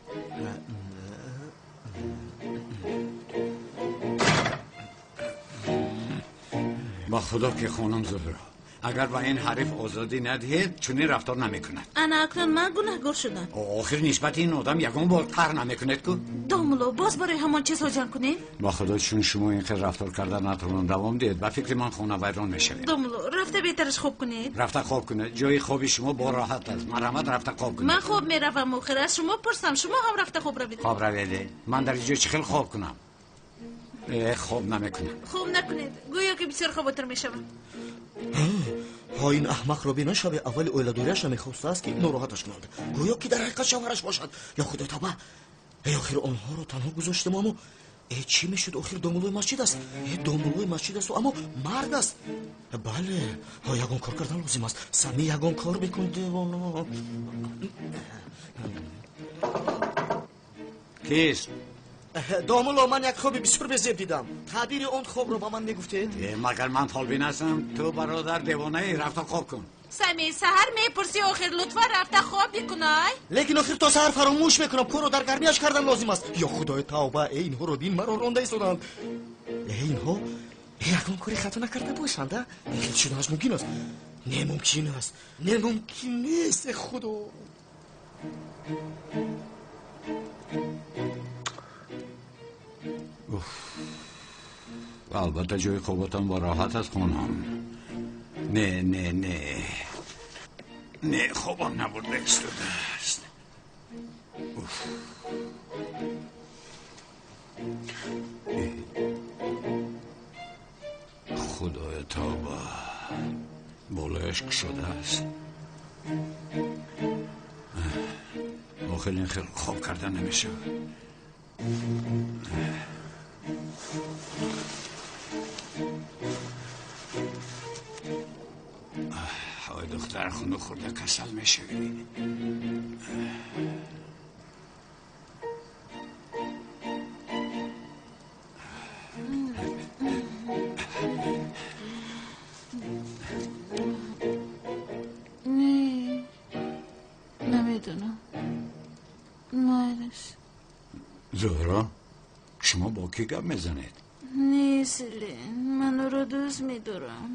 S4: Ба худо ки хонум Зуҳро, агар ба ин ҳариф озодӣ надиҳед, чунин рафтор намекунад.
S2: Ана акнун ман гунаҳгор шудам.
S4: Охир нисбати ин одам ягон бор қаҳр намекунед ку?
S2: Домулло, боз барои ҳамон чизҳо ҷанг кунем?
S4: Ба худо, чун шумо ин хел рафтор карда натавонам давом диҳед, ба фикри ман хона вайрон мешавед.
S2: Домулло, рафта беҳтараш хоб кунед.
S4: Рафта хоб кунед. Ҷои хоби шумо бороҳат аст. Марҳамат, рафта хоб кунед.
S2: Ман хоб меравам охир. Аз шумо пурсам, шумо ҳам рафта хоб равед.
S4: Хоб равед. Ман дар инҷо чӣ хел хоб кунам? Хоб намекунам.
S2: Хоб накунед, гӯё ки бисёр хоботир мешавам.
S20: Ҳо, ин аҳмақро бина, шаби аввали оиладориаша мехостааст, ки нороҳаташ кунад. Гӯё ки дар ҳақиқат шавҳараш бошад. Ё худои тавба, эй, охир онҳоро танҳо гузоштем, аммо Чӣ мешуд? Охир домулои масҷид аст. Домулои масҷид аст, аммо мард аст. Бале, ягон кор кардан лозим аст. Сами, ягон кор бикун, девона.
S4: Кист?
S20: Домуло, ман як хоби бисёр безеб дидам. Таъбири он хобро ба ман мегуфтед?
S4: Магар ман фолбин ҳастам? Ту бародар девонаӣ, рафта хоб кун.
S2: Сами, саҳар мепурсӣ, охир лутфан рафта хоб бикунай.
S20: Лекин охир то саҳар фаромӯш мекунам. Корро дар гармиаш кардан лозим аст. Ё худои тавба, э инҳоро бин, маро ронда истоданд. Э инҳо ягон кори хато накарда бошанд, а? Ин хел шуданаш мумкин аст? Не, мумкин аст. Не, мумкин нест, э худо.
S4: Албатта ҷои хобатон бо роҳат аст, хонам. Не, не, не, не, хобам набурда истодааст. Худоя тавба, болояш кушодааст. Охир ин хел хоб карда намешавад. Ой духтар, хунук хӯрда касал мешавӣ.
S2: Не, намедонам. Майлаш.
S4: Зуҳро, шумо бо кӣ гап мезанед?
S2: Не, Селин, ман ӯро дӯст медорам.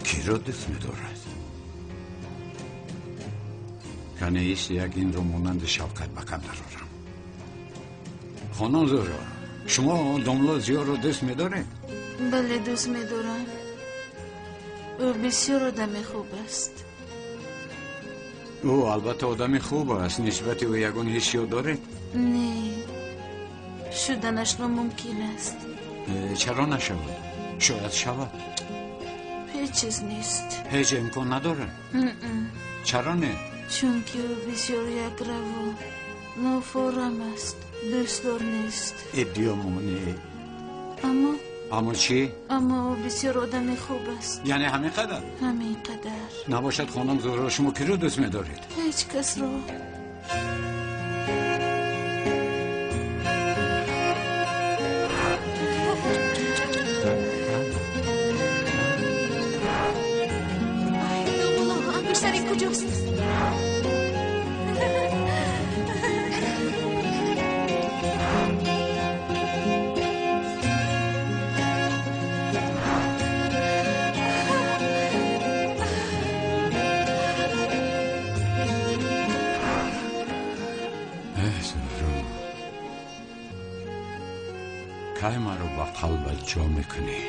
S4: Киро дӯст медорад? Канеист як инро монанди Шавкат ба кам дарорам. Хонум Зуҳро, шумо домло Зиёро дӯст медоред?
S2: Бале, дӯст медорам. Ӯ бисёр одами хуб аст.
S4: Ӯ албатта одами хуб аст. Нисбати ӯ ягон ҳиссиёт доред?
S2: Не, шуданаш номумкин аст.
S4: Чаро нашавад? Шояд шавад.
S2: Ҳеҷ чиз нест.
S4: Ҳеҷ имкон надорад? Чаро не?
S2: Чунки ӯ бисёр якраву нофорам аст, дӯстдор нест.
S4: Эбдиёмоне.
S2: Аммо?
S4: Аммо чӣ?
S2: Аммо ӯ бисёр одами хуб аст.
S4: Яъне ҳамин қадар?
S2: Ҳамин қадар.
S4: Набошад, хонум Зуҳро, шумо киро дӯст медоред?
S2: Ҳеҷ касро. Ангуштари куҷост?
S4: Кай маро ба қалбат ҷо мекунӣ?